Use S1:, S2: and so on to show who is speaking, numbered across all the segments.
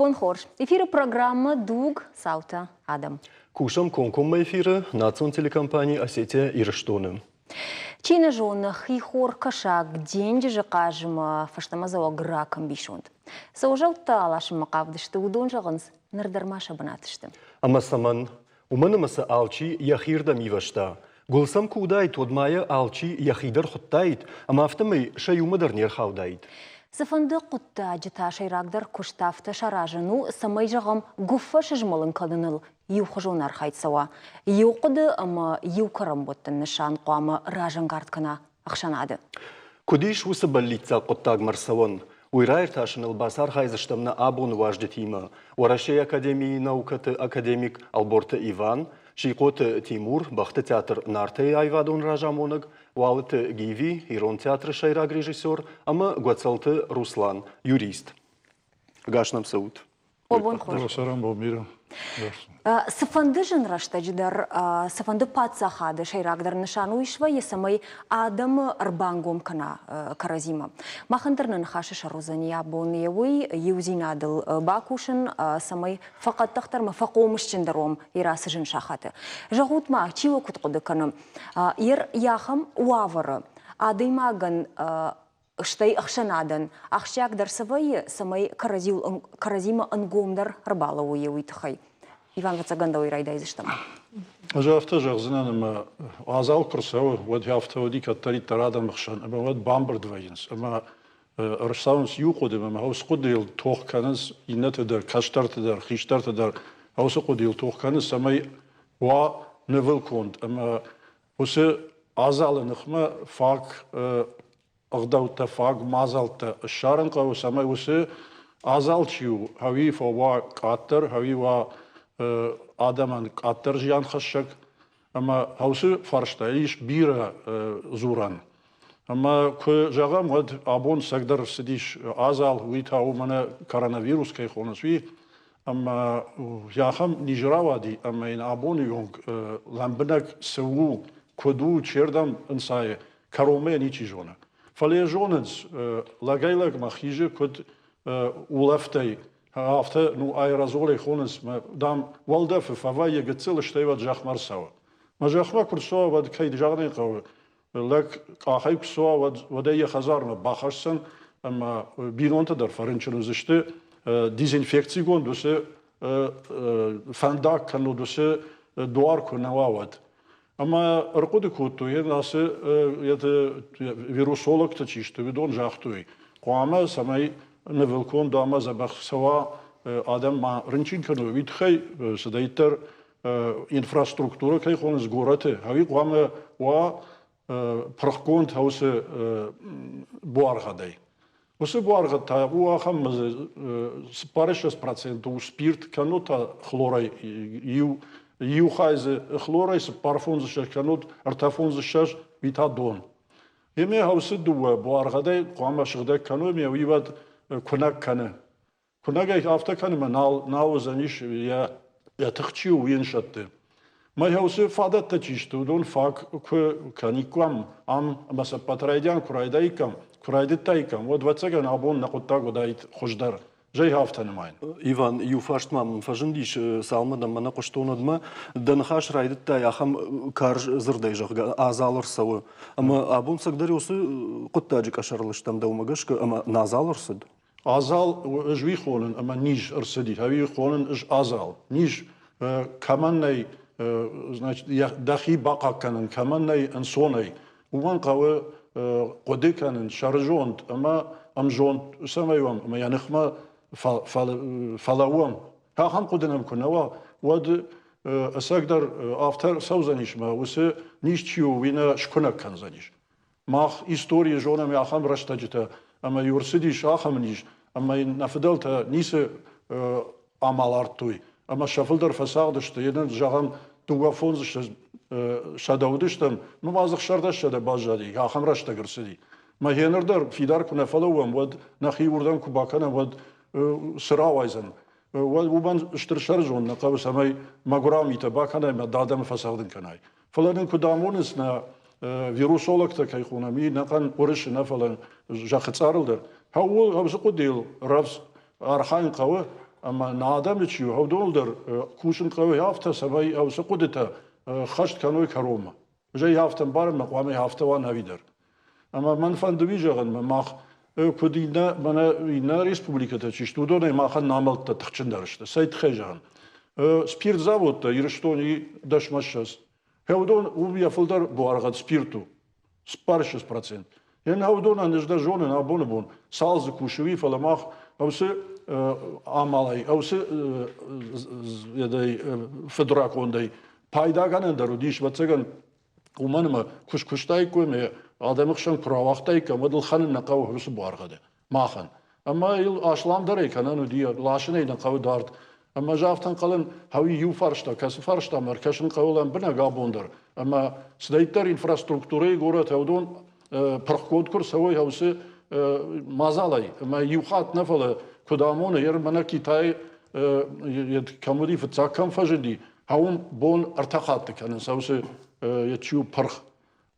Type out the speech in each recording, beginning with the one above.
S1: Бон хорз. Эфиры программа «Дуг. Цаутӕ. Адӕм».
S2: Кусӕм комкоммӕ эфиры национ телекомпани «Осетия Ирыстоны».
S1: Чи нӕ зоны, хихор кӕсаг денджызы хъазмӕ фӕстӕмӕдзӕуӕг рак ӕмбисонд. Цы уазӕлттӕ аласынмӕ хъавыдысты, уыдон зӕгъынц, ныр дӕр ма сӕ бынаты сты.
S2: Ӕмӕ цӕмӕн? Уымӕн ӕмӕ сӕ алчи йӕхирдӕм ивӕзта. Гуыл сӕм куы уыдаид, уӕд ма йӕ алчи йӕхи дӕр хуыдтаид, ӕмӕ афтӕмӕй сӕ иумӕ дӕр не рхаудаид.
S1: Цыфӕнды хъуыддаджы та сӕйрагдӕр куыст афтӕ саразын у, цӕмӕй, зӕгъӕм, гуыффӕ сызмӕлын кӕныныл иухуызон архайд цӕуа. Иу хъуыды ӕмӕ иу кӕрӕнбӕттӕн нысан хъуамӕ разӕнгард кӕна ӕхсӕнады.
S2: Куыд ис уыцы бӕллиццаг хъуыддагмӕ рцӕуӕн, уый раиртасыныл бацархайдзыстӕм нӕ абоны уазджытимӕ Уӕрӕсейы академийы наукӕты академик Ӕлборты Иван, Сихъоты Тимур, бӕхты театр «Нартӕ-йы аивадон разамонӕг, Уалыты Гиви, Ирон театры сӕйраг режиссер ӕмӕ Гуӕцӕлты Руслан, юрист. Ӕгас нӕм цӕут!
S1: Бон хорз. Цыфӕнды зын рӕстӕджы дӕр, цыфӕнды паддзахады сӕйрагдӕр нысан уый свӕййы, цӕмӕй адӕмы ӕрбангом кӕна кӕрӕдзимӕ. Махӕн дӕр нӕ ныхасы сӕр уыдзӕни абон уый иудзинадыл бакусын, цӕмӕй фӕхъӕддыхдӕр ӕмӕ фӕхъомысджындӕр уӕм Ирӕцы зын сахаты. Зӕгъут-ма, чи уӕ куыд хъуыды кӕны, йер ахӕм уавӕры адӕймагӕн стӕй ӕхсӕнадӕн ахсджиагдӕр цы вӕййы, цӕмӕй кӕрӕдзимӕ ӕнгомдӕр ӕрбалӕууой, уый тыххӕй. Иван, ӕвӕццӕгӕн дӕуӕй райдайдзыстӕм.
S3: Ӕз афтӕ зӕгъдзынӕн, ӕмӕ адзал куы рцӕуы, уӕд афтӕ уыди кӕддӕриддӕр адӕмы хсӕн, ӕмӕ уӕд бамбырд вӕййынц ӕмӕ ӕрцӕуынц иу хъуыдымӕ, ӕмӕ уыцы хъуыдыйыл тох кӕнынц иннӕты дӕр, кӕстӕрты дӕр, хистӕрты дӕр, уыцы хъуыдыйыл тох кӕнынц, цӕмӕй уа нывыл конд ӕмӕ уыцы адзалы ныхмӕ фаг ӕгъдӕуттӕ, фаг мадзӕлттӕ ссарын хъӕуы, цӕмӕй уыцы адзал чи у, ӕви фӕуа къаддӕр, ӕви уа адӕмӕн къаддӕр зианхӕссӕг. Ӕмӕ уыцы фарста ис бирӕ дзурӕн. Ӕмӕ куы зӕгъӕм, уӕд абон цӕгдӕр ӕрцыдис адзал, уый та у мӕнӕ коронавирус кӕй хонынц, уый. Ӕмӕ ахӕм низ рауади, ӕмӕ йын абоны онг лӕмбынӕг цы у, куыд у, чердӕм ӕнцайы, кӕронмӕ йӕ ничи зоны. Фӕлӕ йӕ зонынц, лӕгӕй-лӕгмӕ хизы куыд улӕфтӕй, афтӕ ну аэрозолӕй хонынц, дам, уӕлдӕфы фӕвӕййы гыццыл, стӕй уӕд зӕхмӕ ӕрцӕуы. Мӕ зӕхмӕ куы рцӕуа, уӕд кӕй зӕгъын ӕй хъӕуы, лӕг къахӕй куы цӕуа, уӕд, уӕд ӕй йӕ хӕдзармӕ бахӕсдзӕн ӕмӕ бинонтӕ дӕр фӕрынчын уыдзысты. Дезинфекцигонд уыцы фӕндаг кӕннод уыцы дуар куы нӕ уа, уӕд. Ӕмӕ ӕрхъуыды кодтой, ацы вирусологтӕ чи сты, уыдон загътой, хъуамӕ цӕмӕй нывылконд ӕмӕ дзӕбӕх цӕуа, адӕм ма рынчын кӕной, уый тыххӕй цыдӕриддӕр инфраструктурӕ кӕй хонынц горӕты, ӕви хъуамӕ уа пырхгонд уыцы буаргъӕдӕй. Уыцы буаргъӕд та у ахӕм 64% у спирт, кӕннод та хлорӕй иу, иу хай дзы хлорӕй 54 кӕннод 3 уый та дон. Ӕмӕ уыцы дыууӕ буаргъӕдӕй хъуамӕ сыгъдӕг кӕной, ӕмӕ уый уӕд куынӕг кӕны. Куынӕг ӕй афтӕ кӕны ӕмӕ нал, нал уыдзӕнис йӕ, йӕ тых чи у, уый йын сӕтты. Мӕ уыцы фадӕттӕ чи сты, уыдон фаг куы кӕниккам ам ӕмӕ сӕ ӕппӕт райдиан куы райдаиккам, куы райдыдтаиккам, уӕд, ӕвӕццӕгӕн, абон нӕ хъуыддаг уыдаид хуыздӕр. Зӕй афтӕ нымайын.
S2: Иван, иу фарст ма мын фӕзындис, цалынмӕ дӕм мӕ нӕ хъуыстон, уӕдмӕ. Дӕ ныхас райдыдтай ахӕм карз дзырдӕй, зӕгъгӕ, адзал ӕрцӕуы. Ӕмӕ абон цӕгдӕр уыцы хъуыддаджы къӕсӕрыл стӕм дӕумӕ гӕсгӕ, ӕмӕ нӕ адзал ӕрцыд?
S3: Адзал ӕз уый хонын, ӕмӕ низ ӕрцыди, ӕви хонын ӕз адзал. Низ кӕмӕн нӕй, значит, дӕхи бахъахъхъӕнын кӕмӕн нӕй ӕнцонӕй, уымӕн хъӕуы хъуыды кӕнын, сӕрызонд ӕмӕ ӕмзонд цӕмӕй уӕм ӕмӕ йӕ ныхмӕ фӕлӕууӕм. Ахӕм хъуыды нӕм куы нӕ уа, уӕд ӕцӕгдӕр афтӕ цӕудзӕнис ӕмӕ уыцы низ чи у, уый нӕ скуынӕг кӕндзӕнис. Мах историйы зонӕм ахӕм рӕстӕджытӕ, ӕмӕ-иу ӕрцыдис ахӕм низ, ӕмӕ йын нӕ фыдӕлтӕ ницы амал ардтой, ӕмӕ сӕ фылдӕр фӕцагъды сты. Йе ныр, зӕгъӕм, дыууӕ фондзыссӕдӕ уыдыстӕм, ну ма дзы 160 баззади, ахӕм рӕстӕг ӕрцыди. Мӕ гъеныр дӕр фидар куы нӕ фӕлӕууӕм, уӕд нӕхи уырдӕм куы бакӕнӕм, уӕд цы рауайдзӕн? Уӕд уымӕн стыр сӕрызонд нӕ хъӕуы, цӕмӕй мӕгуырау митӕ бакӕнай ӕмӕ дӕ адӕмы фӕцӕгъдын кӕнай. Фӕлӕ нын куыд амонынц нӕ вирусологтӕ кӕй хонӕм, и нӕхъӕн Уырысы нӕ, фӕлӕ зӕххы цъарыл дӕр, ууыл ӕвзы хъуыдыйыл рӕвдз архайын хъӕуы. Ӕмӕ нӕ адӕмы чи у, уыдоныл дӕр кусын хъӕуы афтӕ, цӕмӕй уыцы хъуыдытӕ хӕст кӕной кӕронмӕ. Ӕз ӕй афтӕ ӕмбарын, мӕ хъуамӕ афтӕ уа ӕви дӕр. Ӕмӕ мӕн фӕнды уый зӕгъын, мах куыд иннӕ, мӕнӕ иннӕ республикӕтӕ чи сты, уыдонӕй махӕн нӕ амӕлттӕ тыхджындӕр сты. Цӕй тыххӕй зӕгъын? Спиртзаводтӕ Ирыстони 10-20. Уыдон уым йӕ фылдӕр буаргъӕд спирт у. 40%. Йӕ нӕ уыдонӕн ӕз дӕр зонын абоны бон, цал дзы кусы, уый, фӕлӕ мах ӕвцы амалӕй, ӕвцы фыдракондӕй пайдагӕнӕн дӕр уыдис, ӕвӕццӕгӕн, уымӕн ӕмӕ куы скуыстаиккой ӕмӕ адӕмы хсӕн куы рауагътаиккам, уӕд ӕлхӕнын нӕ хъӕуы уыцы буаргъӕды махӕн. Ӕмӕ йыл асламдӕрӕй кӕнӕн уыди, ласын ӕй нӕ хъӕуы дард. Ӕмӕ ӕз афтӕ ӕнхъӕлын, хъӕуы иу фарста, кӕцы фарстамӕ ӕркӕсын хъӕуы лӕмбынӕг абон дӕр. Ӕмӕ цыдӕриддӕр инфраструктурӕйы горӕты уыдон пырхгонд куы рцӕуой уыцы мадзалӕй, ӕмӕ иу хатт нӕ, фӕлӕ куыд амоны, ер мӕнӕ Китайы кӕм уыди, фыццаг кӕм фӕзынди, уым бон ӕртӕ хатты кӕнынц уыцы чи у пырх.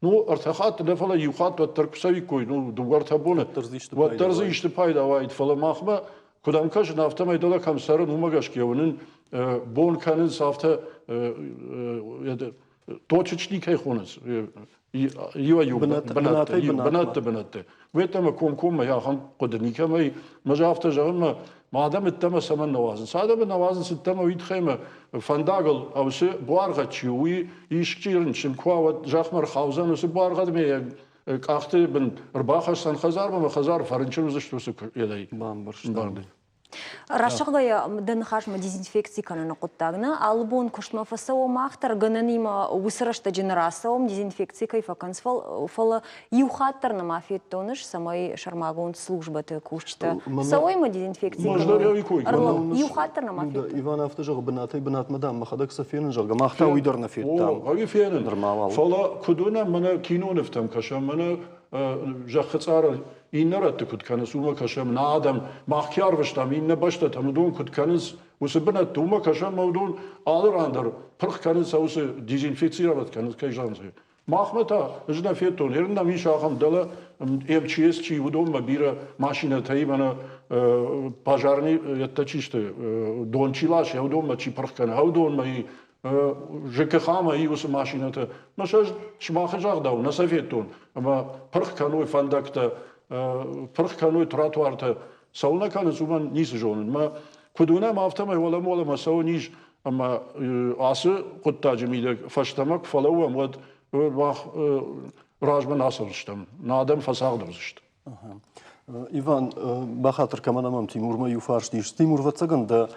S3: Ну, ӕртӕ хатты нӕ, фӕлӕ иу хатт уӕддӕр куы цӕуиккой, ну, дыууӕ-ӕртӕ боны, уӕддӕр дзы исты пайда уаид. Фӕлӕ махмӕ, куыд ӕм кӕсын, афтӕмӕй дӕлӕ кӕм цӕрын, уымӕ гӕсгӕ уынын, бон кӕнынц афтӕ, точечникӕй хонынц, иуӕй-иу бынӕтты бынӕтты. Уеддӕмӕ комкоммӕ ахӕм хъуыды никӕмӕй. Мӕ афтӕ зӕгъын, мӕ адӕм ӕддӕмӕ цӕмӕн нӕ уадзынц? Адӕмы нӕ уадзынц ӕддӕмӕ, уый тыххӕй мӕ фӕндагыл уыцы буаргъӕд чи у, уый исчи рынчын куы уа, уӕд зӕхмӕ ӕрхаудзӕн уыцы буаргъӕдмӕ йӕ къӕхты бын ӕрбахӕсдзӕн хӕдзармӕ ӕмӕ хӕдзар фӕрынчын уыдзысты уыцы едӕй.
S2: Бамбӕрстам.
S1: Рӕсугъдӕй дӕ ныхасмӕ дезинфекци кӕныны хъуыддаг нӕ алы бон куыстмӕ фӕцӕуӕм мах дӕр гӕнӕнимӕ уыцы рӕстӕджы нӕ рацӕуӕм, дезинфекци кӕй фӕкӕнынц, фӕлӕ иу хатт дӕр нӕма федтон ӕз, цӕмӕй сӕрмагонд службӕты кусджытӕ цӕуой ӕмӕ дезинфекци кӕной. Иу хатт дӕр нӕма федтон.
S2: Иван афтӕ зӕгъы, бынатӕй бынатмӕ, дам, мӕхӕдӕг сӕ фенын, зӕгъгӕ, мах та уый дӕр нӕ федтам.
S3: О, ӕви фенын.
S2: Нырма уал.
S3: Фӕлӕ куыд уынӕм, мӕнӕ кинонывтӕм кӕсӕм, мӕнӕ зӕххы цъары иннӕ рӕтты куыд кӕнынц, уымӕ кӕсӕм. Нӕ адӕм мах ке арвыстам иннӕ бӕстӕтӕм, уыдон куыд кӕнынц, уыцы бынӕтты, уымӕ кӕсӕм, ӕмӕ уыдон алы ран дӕр пырх кӕнынц, уыцы дезинфицировать кӕнынц, кӕй зӕгъынц. Махмӕ та ӕз нӕ федтон, ер нӕм ис ахӕм дӕлӕ МЧС чи, уыдонмӕ бирӕ машинӕтӕ и, мӕнӕ пожарный ӕддӕ чи сты, дон чи ласы, уыдонмӕ чи пырх кӕны, уыдонмӕ и ЖКХ-мӕ и уыцы машинӕтӕ. Мӕ сӕ сымахы загъдау нӕ сӕ федтон, ӕмӕ пырх кӕной фӕндӕгтӕ, пырх кӕной тротуартӕ. Цӕуылнӕ кӕнынц, уымӕн ницы зонын. Мӕ куыд уынӕм, афтӕмӕй уӕлӕмӕ цӕуын ис, ӕмӕ ацы хъуыддаджы мидӕг фӕстӕмӕ куы фӕлӕууӕм, уӕд мах размӕ нӕ ацӕудзыстӕм, нӕ адӕм фӕцагъд уыдзысты.
S2: Иван, бахатыр кӕмӕн ӕмӕ Тимурмӕ иу фарст ис. Тимур, ӕвӕццӕгӕн дӕ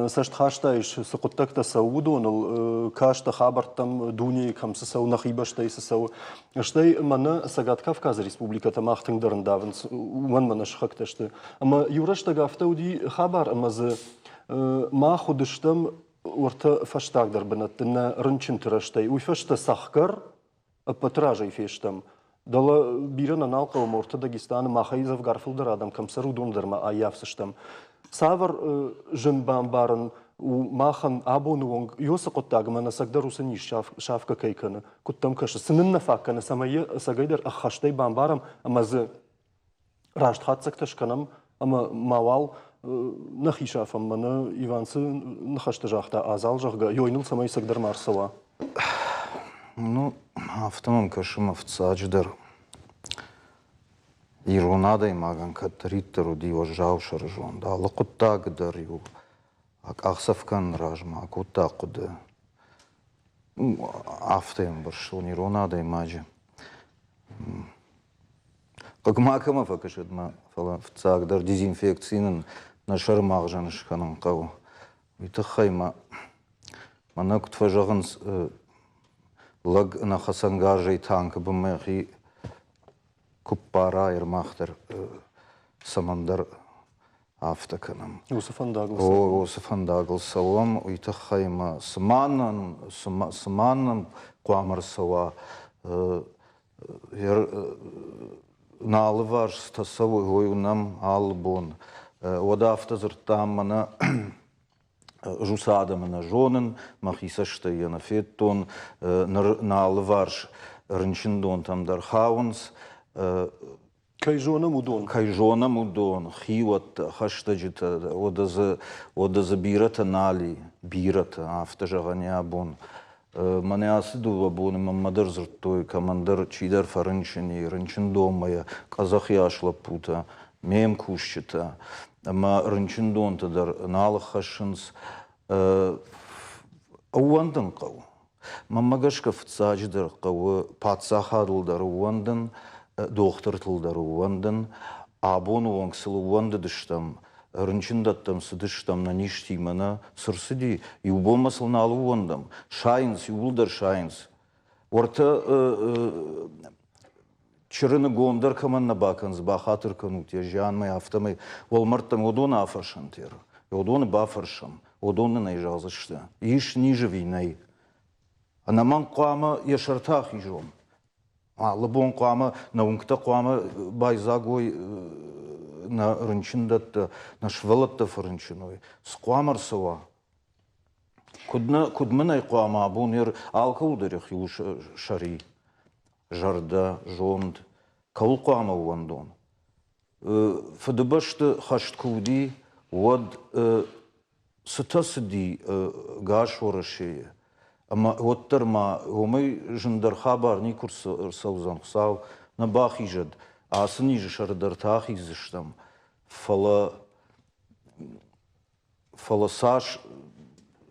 S2: цӕст хастаис, цы хъуыддӕгтӕ цӕуы, уыдоныл, кастӕ хабӕрттӕм, дунейы кӕм цы цӕуы, нӕхи бӕстӕйы цы цӕуы. Стӕй мӕнӕ Цӕгат Кавказы республикӕтӕ мах тынгдӕр ӕндавынц, уымӕн мӕнӕ сыхӕгтӕ сты. Ӕмӕ иу рӕстӕг афтӕ уыди хабар, ӕмӕ дзы мах уыдыстӕм уӕртӕ фӕстагдӕр бынӕтты нӕ рынчынты рӕстӕй. Уый фӕстӕ цӕхгӕр ӕппӕты разӕй фестӕм. Дӕлӕ бирӕ нӕ нал хъӕуы Морты Дагестаны махӕй дзӕвгар фылдӕр адӕм кӕм цӕры, уыдон дӕр ма аййафдзыстӕм. Цавӕр зын бамбарын у махӕн абоны онг уыцы хъуыддаг ӕмӕ ӕцӕгдӕр уыцы низ сафгӕ кӕй кӕны, куыд дӕм кӕсы, цы нын нӕ фаг кӕны, цӕмӕй йӕ ӕцӕгӕйдӕр ӕххӕстӕй бамбарӕм ӕмӕ дзы раст хатдзӕгтӕ скӕнӕм ӕмӕ мауал нӕхи сафӕм, мӕнӕ Иван цы ныхӕстӕ загъта адзал, зӕгъгӕ, ёй ныл цӕмӕй ӕцӕгдӕр ма ӕрцӕуа.
S4: Ну, афтӕ мӕм кӕсы мӕ фыццаджыдӕр ирон адӕймагӕн кӕддӕриддӕр уыди уӕззау сӕрызонд. Алы хъуыддаг дӕр-иу акъахдзӕф кӕныны размӕ акодта хъуыды. Афтӕ ӕмбӕрстон ирон адӕймаджы. Хъыг макӕмӕ фӕкӕсӕд мӕ, фӕлӕ фыццагдӕр дезинфекци нын нӕ сӕрымагъзӕн скӕнын хъӕуы. Уый тыххӕй мӕ мӕнӕ куыд фӕзӕгъынц, лӕг ӕнӕхӕцӕнгарзӕй танкы бынмӕ йӕхи куы ппара, ӕрмах дӕр цӕмӕндӕр афтӕ кӕнӕм.
S2: Уыцы фӕндагыл
S4: цӕуӕм. Уыцы фӕндагыл цӕуӕм, уый тыххӕй мӕ цыма нӕм, цыма нӕм хъуамӕ рцӕуа Нӕ алыварс цытӕ цӕуы, уый уынӕм алы бон. Уӕдӕ афтӕ дзырдтам, мӕнӕ ӕз уыцы адӕмы нӕ зонын, мӕхи цӕстӕй йӕ нӕ федтон. Ныр нӕ алыварс рынчындонтӕм дӕр хауынц.
S2: Кӕй зонӕм, уыдон.
S4: Кӕй зонӕм, уыдон, хиуӕттӕ, хӕстӕджытӕ, уӕдӕ дзы бирӕтӕ нал и, бирӕтӕ, афтӕ зӕгъӕн йӕ абон. Мӕнӕ ацы дыууӕ боны мӕнмӕ дӕр дзырдтой, кӕмӕндӕр чидӕр фӕрынчын и, рынчындонмӕ йӕ къӕдзӕхыйас лӕппутӕ, ме мкусджытӕ. Ӕмӕ рынчындонтӕ дӕр нал ӕххӕссынц. Ӕууӕндын хъӕуы. Мӕнмӕ гӕсгӕ, фыццаджыдӕр хъӕуы паддзахадыл дӕр ӕууӕндын, дохтыртыл дӕр ӕууӕндын. Абоны онг сыл ӕууӕндыдыстӕм, рынчындӕттӕм цыдыстӕм нӕ низтимӕ, нӕ цы рцыди, иу бонмӕ сыл нал ӕууӕндӕм. Сайынц, иууылдӕр сайынц. Уӕртӕ чырыны гом дӕр кӕмӕн нӕ бакӕндз, бахатыр кӕнут йӕ зианмӕ, афтӕмӕй уӕлмӕрдтӕм уыдоны афӕрсӕнт уыдоны бафӕрсӕм, уыдон нын ӕй зӕгъдзысты. Ис низ ӕви нӕй? Ӕнӕмӕнг хъуамӕ йӕ сӕрты ахизон. Алы бон хъуамӕ нӕ уынгтӕ хъуамӕ байдзаг уой нӕ рынчындӕттӕ, нӕ сывӕллӕттӕ фӕрынчын уой. Цы хъуамӕ ӕрцӕуа? Куыд, нӕ, куыд мын ӕй хъуамӕ абон алкӕуыл дӕр йӕхиуыл сӕри? Зӕрдӕ, зонд, кӕуыл хъуамӕ ууӕндон? Фыдыбӕсты хӕст куы уыди, уӕд цытӕ цыди гас Уӕрӕсейы, ӕмӕ уӕддӕр ма уымӕй зындӕр хабар никуы рцӕудзӕн, Хуыцау нӕ бахизӕд, ацы низы сӕры дӕр та ахиздзыстӕм, фӕлӕ Фӕлӕ цас,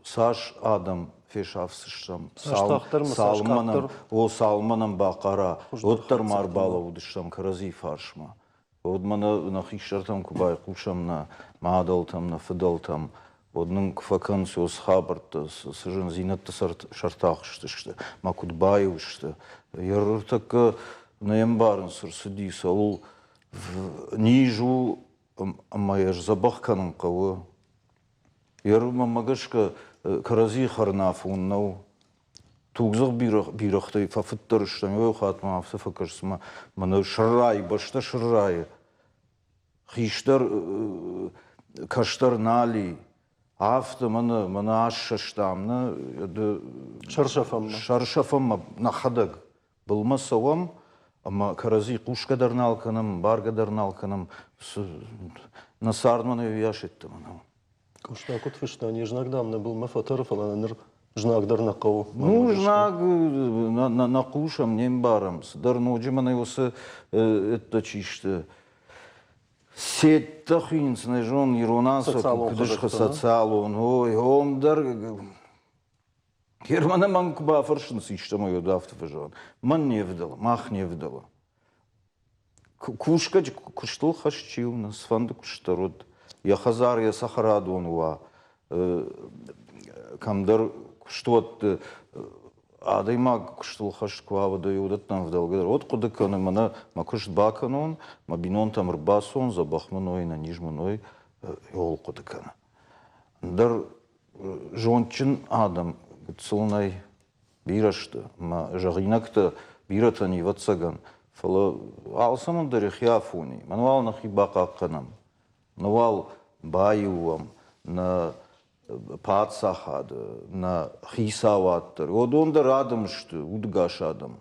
S4: цас адӕм фесафдзыстӕм, цалынмӕ нӕм, о, цалынмӕ нӕм бахъара, уӕддӕр ма ӕрбалӕууыдыстӕм кӕрӕдзи фарсмӕ. Уӕд ма нӕ хистӕртӕм куы байхъусӕм, нӕ мадӕлтӕм, нӕ фыдӕлтӕм, уӕд нын куы фӕкӕнынц уыцы хабӕрттӕ, цы зындзинӕдты сӕрты ахызтысты, ма куыд баиу сты. Ӕртӕккӕ нӕ ӕмбарын, цы рцыди, цӕуыл низ у, ӕмӕ йӕ сдзӕбӕх кӕнын хъӕуы. Йе мӕ гӕсгӕ кӕрӕдзийы хӕрын афон нӕу. Тугдзых бирӕгътӕй фӕфыддӕр стӕм, иу хатт ма афтӕ фӕкӕс, цыма мӕнӕ сӕррайы, бӕстӕ сӕррайы. Хистӕр, кӕстӕр нал и. Афтӕ мӕнӕ, мӕнӕ ассӕстам, нӕ
S2: Сӕрсӕфӕнмӕ.
S4: Сӕрсӕфӕнмӕ нӕхӕдӕг Былмӕ цӕуӕм ӕмӕ кӕрӕдзи хъусгӕ дӕр нал кӕнӕм, баргӕ дӕр нал кӕнӕм. Нӕ цардмӕ нӕ уыйас йеддӕмӕ нӕу.
S2: Къоста куыд фыста, не знаг, дам, нӕ былмӕ фӕтӕры, фӕлӕ нӕ ныр знаг дӕр нӕ хъӕуы.
S4: Ну, знаг нӕ хъусӕм, не мбарӕм. Цыдӕр ноджы мӕнӕ уыцы ӕддӕ чи сты. Сеттӕ хуыйынц, нӕ зон, ирон куыд социалон, ой, ом дӕр Германы мӕн куы бафӕрсынц истӕмӕй, уӕд афтӕ фӕзӕгъын: мӕн не вдӕлы, мах не вдӕлы. Кусгӕ куыстыл хӕст чи у, цыфӕнды куыст дӕр уыд, йӕ хӕдзар, йӕ цӕхӕрадон уа, кӕмдӕр куыстуӕтты адӕймаг куыстыл хӕст куы уа, уӕд ӕй уыдӕттӕм ӕвдӕлгӕ дӕр. Уӕд хъуыды кӕны, мӕнӕ мӕ куыст бакӕнон, мӕ бинонтӕм ӕрбацон, дзӕбӕх мын уой, ӕнӕниз мын уой, ууыл хъуыды кӕны. Ӕндӕр зондджын адӕм гыццыл нӕй, бирӕ сты, ӕмӕ зӕгъинӕгтӕ бирӕтӕн ӕвӕццӕгӕн, фӕлӕ алцӕмӕн дӕр йӕхи афон и. Мӕн уал нӕхи бахъахъхъӕнӕм, нӕ уал баиу уӕм нӕ паддзахады, нӕ хицауад дӕр. Уыдон дӕр адӕм сты, удыгас адӕм.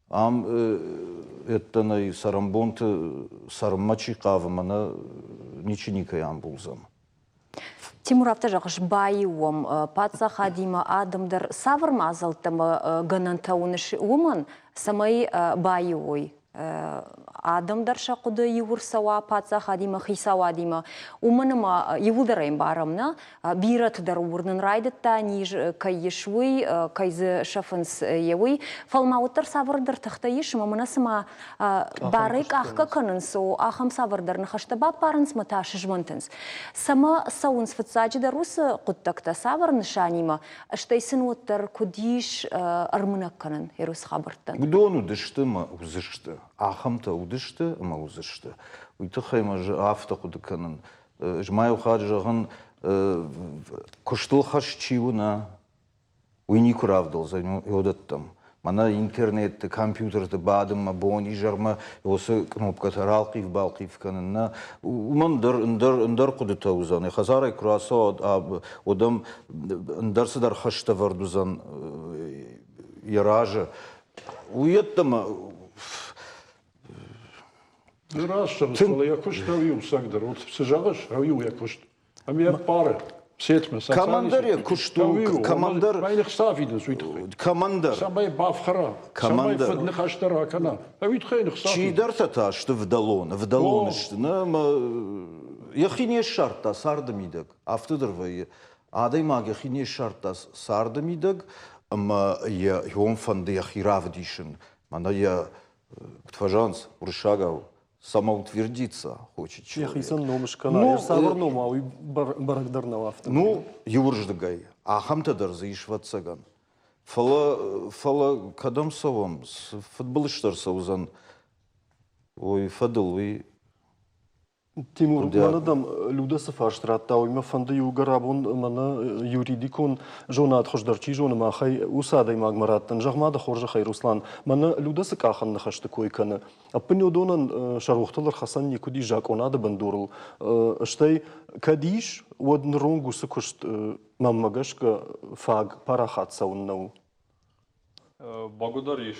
S4: Ам ӕддӕнӕй цӕрӕнбонты цӕрынмӕ чи хъавы, мӕнӕ ничи никӕй амбулдзӕн.
S1: Тимур, афтӕ зӕгъыс, баиу уӕм паддзахадимӕ адӕм дӕр цавӕр мадзӕлттӕ ӕмӕ гӕнӕнтӕ уыныс уымӕн, цӕмӕй баиу уой? Адӕм дӕр сӕ хъуыды иу ӕрцӕуа паддзахадимӕ, хицауадимӕ, уымӕн ӕмӕ иууылдӕр ӕмбарӕм, нӕ? Бирӕты дӕр уырнын райдыдта, низ кӕй ис, уый, кӕй дзы сӕфынц, йе уый. Фӕлӕ ма уӕддӕр цавӕрдӕр тыхтӕ ис, ӕмӕ мӕнӕ цыма барӕй къахгӕ кӕнынц, ахӕм цавӕрдӕр ныхӕстӕ баппарынц мӕ та сызмӕнтынц. Цӕмӕ цӕуынц фыццаджыдӕр уыцы хъуыддӕгтӕ, цавӕр нысанимӕ, стӕй сын уӕддӕр куыд ис ӕрмынӕг кӕнын уыцы хабӕрттӕн?
S4: Уыдон уыдысты ӕмӕ уыдзысты. Ахӕмтӕ уыдысты ӕмӕ уыдзысты. Уый тыххӕй мӕ афтӕ хъуыды кӕнын. Ӕз ма иу хатт зӕгъын, куыстыл хӕст чи у, нӕ, уый никуы равдӕлдзӕн уыдӕттӕм. Мӕнӕ интернетты, компьютерты бадынмӕ, бон-изӕрмӕ уыцы кнопкӕтӕ ралхъив-балхъив кӕнын, нӕ, уымӕн дӕр ӕндӕр, ӕндӕр хъуыдытӕ уыдзӕн. Йӕ хӕдзарӕй куы рацӕуа, уӕд ӕм ӕндӕр цыдӕр хӕстӕ ӕвӕрд уыдзӕн йӕ разы. Уый йеддӕмӕ.
S3: Ды раст зӕгъыс, фӕлӕ йӕ куыст ӕви у цӕгдӕр. Вот цы зӕгъыс, ӕви у йӕ куыст. Ӕмӕ йӕ ппары сетмӕ.
S4: Кӕмӕндӕр йӕ куыст у, кӕмӕндӕр...
S3: Мӕ ныхса фидынц уый тыххӕй.
S4: Кӕмӕндӕр.
S3: Цӕмӕй бафхӕра, цӕмӕй фыдныхӕстӕ ракӕна. Ӕви тыххӕй ныхса
S4: Чидӕртӕ та сты вдӕлон, вдӕлон сты. Нӕ, йӕхи не ссардта царды мидӕг. Афтӕ дӕр вӕййы. Адӕймаг йӕхи не ссардта царды мидӕг ӕмӕ йӕ йон фӕнды йӕхи равдисын. Мӕнӕ йӕ куыд фӕзӕгъынц уырыссагау, самоутвердиться хочет человек.
S2: Йӕхицӕн ном скӕна, ну, цавӕр ном уа, уый бӕрӕг дӕр нӕу афтӕ.
S4: Ну, иуырздыгӕй. Ахӕмтӕ дӕр дзы ис, ӕвӕццӕгӕн. Фӕлӕ, фӕлӕ кӕдӕм цӕуӕм, цы фыдбылызтӕ ӕрцӕудзӕн, уый фӕдыл уый
S2: Тимур, мӕнӕ дӕм Людӕ цы фарст радта, уый мӕ фӕнды иугӕр абон мӕнӕ юридикон зонад хуыздӕр чи зоны махӕй, уыцы адӕймагмӕ раттын. Зӕгъ-ма дӕ хорзӕхӕй, Руслан, мӕнӕ Людӕ цы къахӕн ныхӕсты кой кӕны, ӕппын уыдонӕн сӕ рохтыл ӕрхӕцӕн никуыд ис закъонады бындурыл. Стӕй кӕд ис, уӕд ныронг уыцы куыст, мӕнмӕ гӕсгӕ, фаг парахат цӕуын нӕу.
S5: Бӕгуыдӕр ис.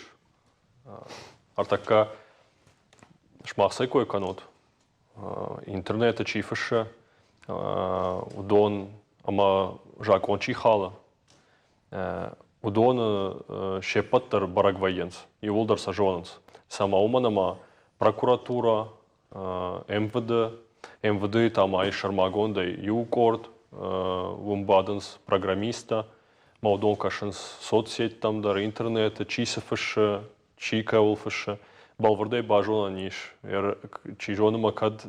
S5: Ӕртӕккӕ сымах цӕй кой кӕнут? Интернеты чи фыссы, уыдон ӕмӕ закъон чи халы, уыдоны се ппӕт дӕр бӕрӕг вӕййынц, иууылдӕр сӕ зонынц. Цӕмӕ уымӕн ӕмӕ прокуратура, МВД, МВД-йы та ма ис сӕрмагондӕй иу къорд, уым бадынц программисттӕ, ма уыдон кӕсынц соцсеттӕм дӕр, интернеты, чи цы фыссы, чи кӕуыл фыссы. Бӕлвырдӕй базонӕн ис, чи зоны ма кӕд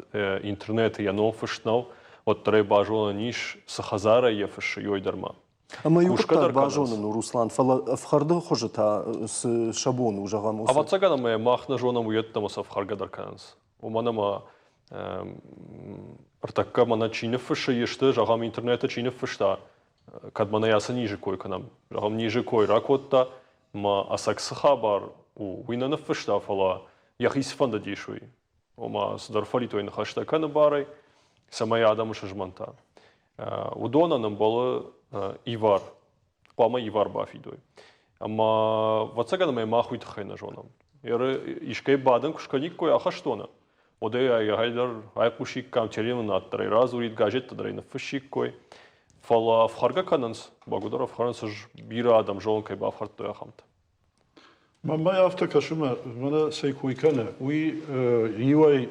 S5: интернеты йӕ ном фыст нӕу, уӕддӕр ӕй базонӕн ис, цы хӕдзарӕй йӕ фыссы, уый дӕр ма.
S2: Ӕмӕ иу хъуыддаг базонын у, Руслан, фӕлӕ ӕфхӕрды хуызы та цы сӕ бон у, зӕгъӕм, уыцы...
S5: Ӕвӕццӕгӕн ӕмӕ мах нӕ зонӕм, уыйӕдтӕмӕ сӕ ӕфхӕргӕ дӕр кӕнынц. Уымӕн ӕмӕ ӕртӕккӕ мӕнӕ чи ныффыссы исты, зӕгъӕм, интернеты чи ныффыста, кӕд мӕнӕ ацы низы кой кӕнӕм, зӕгъӕм, низы кой ракодта, ӕмӕ ӕцӕг цы хабар у, уый нӕ ныффыста, фӕлӕ йӕхи цы фӕндыдис, уый. Ома, цыдӕр фӕлитой ныхӕстӕ кӕны барӕй, цӕмӕй адӕмы сызмӕнта. Уыдонӕн ӕмбӕлы ивар, хъуамӕ ивар бафидой. Ӕмӕ, ӕвӕццӕгӕн, ӕмӕ мах уый тыххӕй нӕ зонӕм. Искӕй бадӕн куы скӕниккой ахӕстоны, уӕд ӕй ӕгайдӕр айхъусиккам, телеуынынад дӕр ӕй радзурид, газеттӕ дӕр ӕй ныффыссиккой. Фӕлӕ ӕфхӕргӕ кӕнынц, бӕгуыдӕр ӕфхӕрынц, ӕз бирӕ адӕм зонын кӕй бафхӕрдтой ахӕмтӕ.
S3: Мӕнмӕ афтӕ кӕсы, мӕнӕ цӕй кой кӕны, уый иуӕй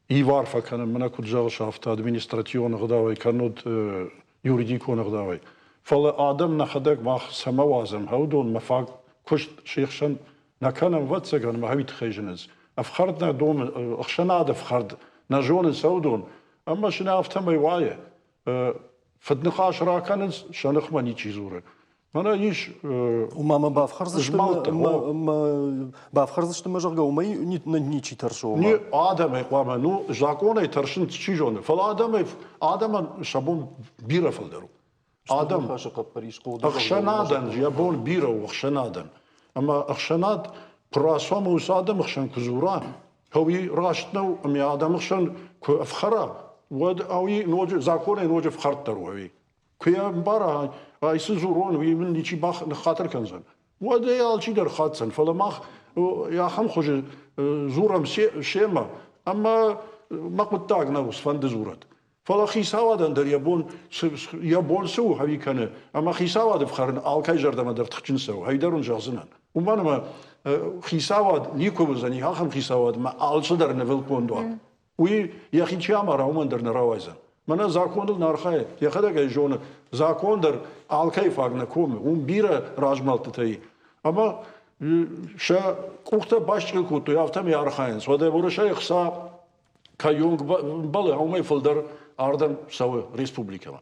S3: ивар фӕкӕны, мӕнӕ куыд зӕгъыс, афтӕ административон ӕгъдауӕй кӕннод юридикон ӕгъдауӕй. Фӕлӕ адӕм нӕхӕдӕг мах цӕмӕ уадзӕм, уыдонмӕ фаг куыст се хсӕн нӕ кӕнӕм, ӕвӕццӕгӕн, ӕмӕ уый тыххӕй зынынц. Ӕфхӕрд нӕ домы, ӕхсӕнад ӕфхӕрд нӕ зонынц уыдон, ӕмӕ сын афтӕмӕй уайы. Фыдныхас ракӕнынц, сӕ ныхмӕ ничи дзуры. Мӕнӕ ис
S2: Уымӕ мӕ бафхӕрдзысты, бафхӕрдзысты мӕ, зӕгъгӕ, уымӕй ничи тӕрсы.
S3: Не, адӕмӕй хъуамӕ, ну, закъонӕй тӕрсын чи зоны, фӕлӕ адӕмӕй, адӕмӕн сӕ бон бирӕ фылдӕр у. Адӕм, ӕхсӕнадӕн йӕ бон бирӕ у, ӕхсӕнадӕн. Ӕмӕ ӕхсӕнад куы рацуа уыцы адӕмы хсӕн куы дзура, уый раст нӕу, ӕмӕ адӕмы хсӕн куы ӕфхӕра, уӕд ауи ноджы законӕй ноджы ӕфхӕрддӕр у ӕви. Куы йӕ ӕмбара, ай цы дзурон, уый мын ничи ныххатыр кӕндзӕн, уӕд ӕй алчидӕр хатдзӕн. Фӕлӕ мах ахӕм хуызы дзурӕм семӕ, ӕмӕ мӕ хъуыддаг нӕу, цыфӕнды дзурӕд. Фӕлӕ хицауадӕн дӕр йӕ бон йӕ бон цы у, ӕви кӕны, ӕмӕ хицауады фхӕрын алкӕй зӕрдӕмӕ дӕр тыхджын цӕуы, ӕй дӕр уын зӕгъдзынӕн. Уымӕн ӕмӕ хицауад никуы уыдзӕни ахӕм хицауад, ӕмӕ алцыдӕр нывылгонд уа. Уый йӕхи чи амара, уымӕн дӕр нӕ рауайдзӕн. Мӕнӕ законыл нӕ архайы, йӕхӕдӕг ӕй зоны, закон дӕр алкӕй фаг нӕ комы, уым бирӕ размӕлдтытӕ и. Ӕмӕ сӕ къухтӕ басчъил кодтой, афтӕмӕй архайынц. Уӕдӕ Уӕрӕсейы хца кӕйонг мбӕлы, уымӕй фылдӕр ардӕм цӕуы республикӕмӕ.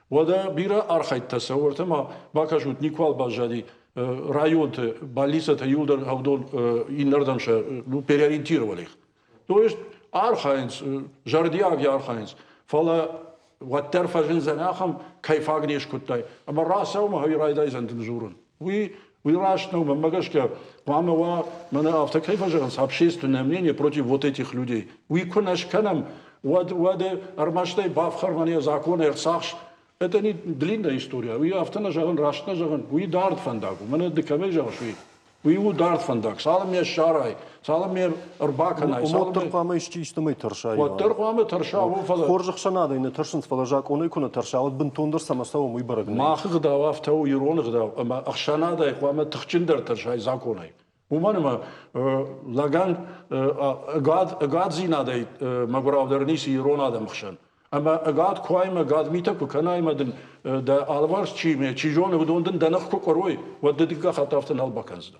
S3: Уӕдӕ бирӕ архайдтӕ цӕуы, ӕртӕ ма бакӕсут, никуал баззади районты больницӕтӕ иуылдӕр уыдон иннӕрдӕм сӕ ну, переориентировали их. То есть архайынц, зӕрдиаг архайынц, фӕлӕ уӕддӕр фӕзындзӕн ахӕм, кӕй фаг не скуыдтай, ӕмӕ рацӕуы ӕви райдайдзӕн дын дзурын. Уый уый раст нӕу, мӕнмӕ гӕсгӕ, хъуамӕ уа, мӕнӕ афтӕ кӕй фӕзӕгъынц, общественное мнение против вот этих людей. Уый куы нӕ скӕнӕм, уӕд уӕд ӕрмӕстӕй бафхӕр мӕнӕ закон ӕрцахс. Это не длинная история. Уый афтӕ нӕ зӕгъын, раст нӕ зӕгъын, уый дард фӕндаг у. Мӕнӕ ды кӕмӕй зӕгъыс, уый. Уый у дард фӕндаг. Цалынмӕ ссарай, цалынмӕ ӕрбакӕнай.
S2: Уӕддӕр хъуамӕ исчи истӕмӕй тӕрса.
S3: Уӕддӕр хъуамӕ тӕрса, уым фӕлӕ.
S2: Хорз ӕхсӕнадӕй нӕ тӕрсынц, фӕлӕ закъонӕй куы нӕ тӕрса, уӕд бынтондӕр цӕмӕ цӕуӕм, уый бӕрӕг нӕй.
S3: Мах ӕгъдау афтӕ у, ирон ӕгъдау, ӕмӕ ӕхсӕнадӕй хъуамӕ тыхджындӕр тӕрсай закъонӕй. Уымӕн ӕмӕ лӕгӕн ӕгад, ӕгаддзинадӕй мӕгуыраудӕр ницы ирон адӕмы хсӕн. Ӕмӕ ӕгад куы уай ӕмӕ ӕгад митӕ куы кӕнай ӕмӕ дын дӕ алыварс чи, чи зоны, уыдон дын дӕ ных куы къуырой, уӕд ды дыккаг хатт афтӕ нал бакӕндзынӕ.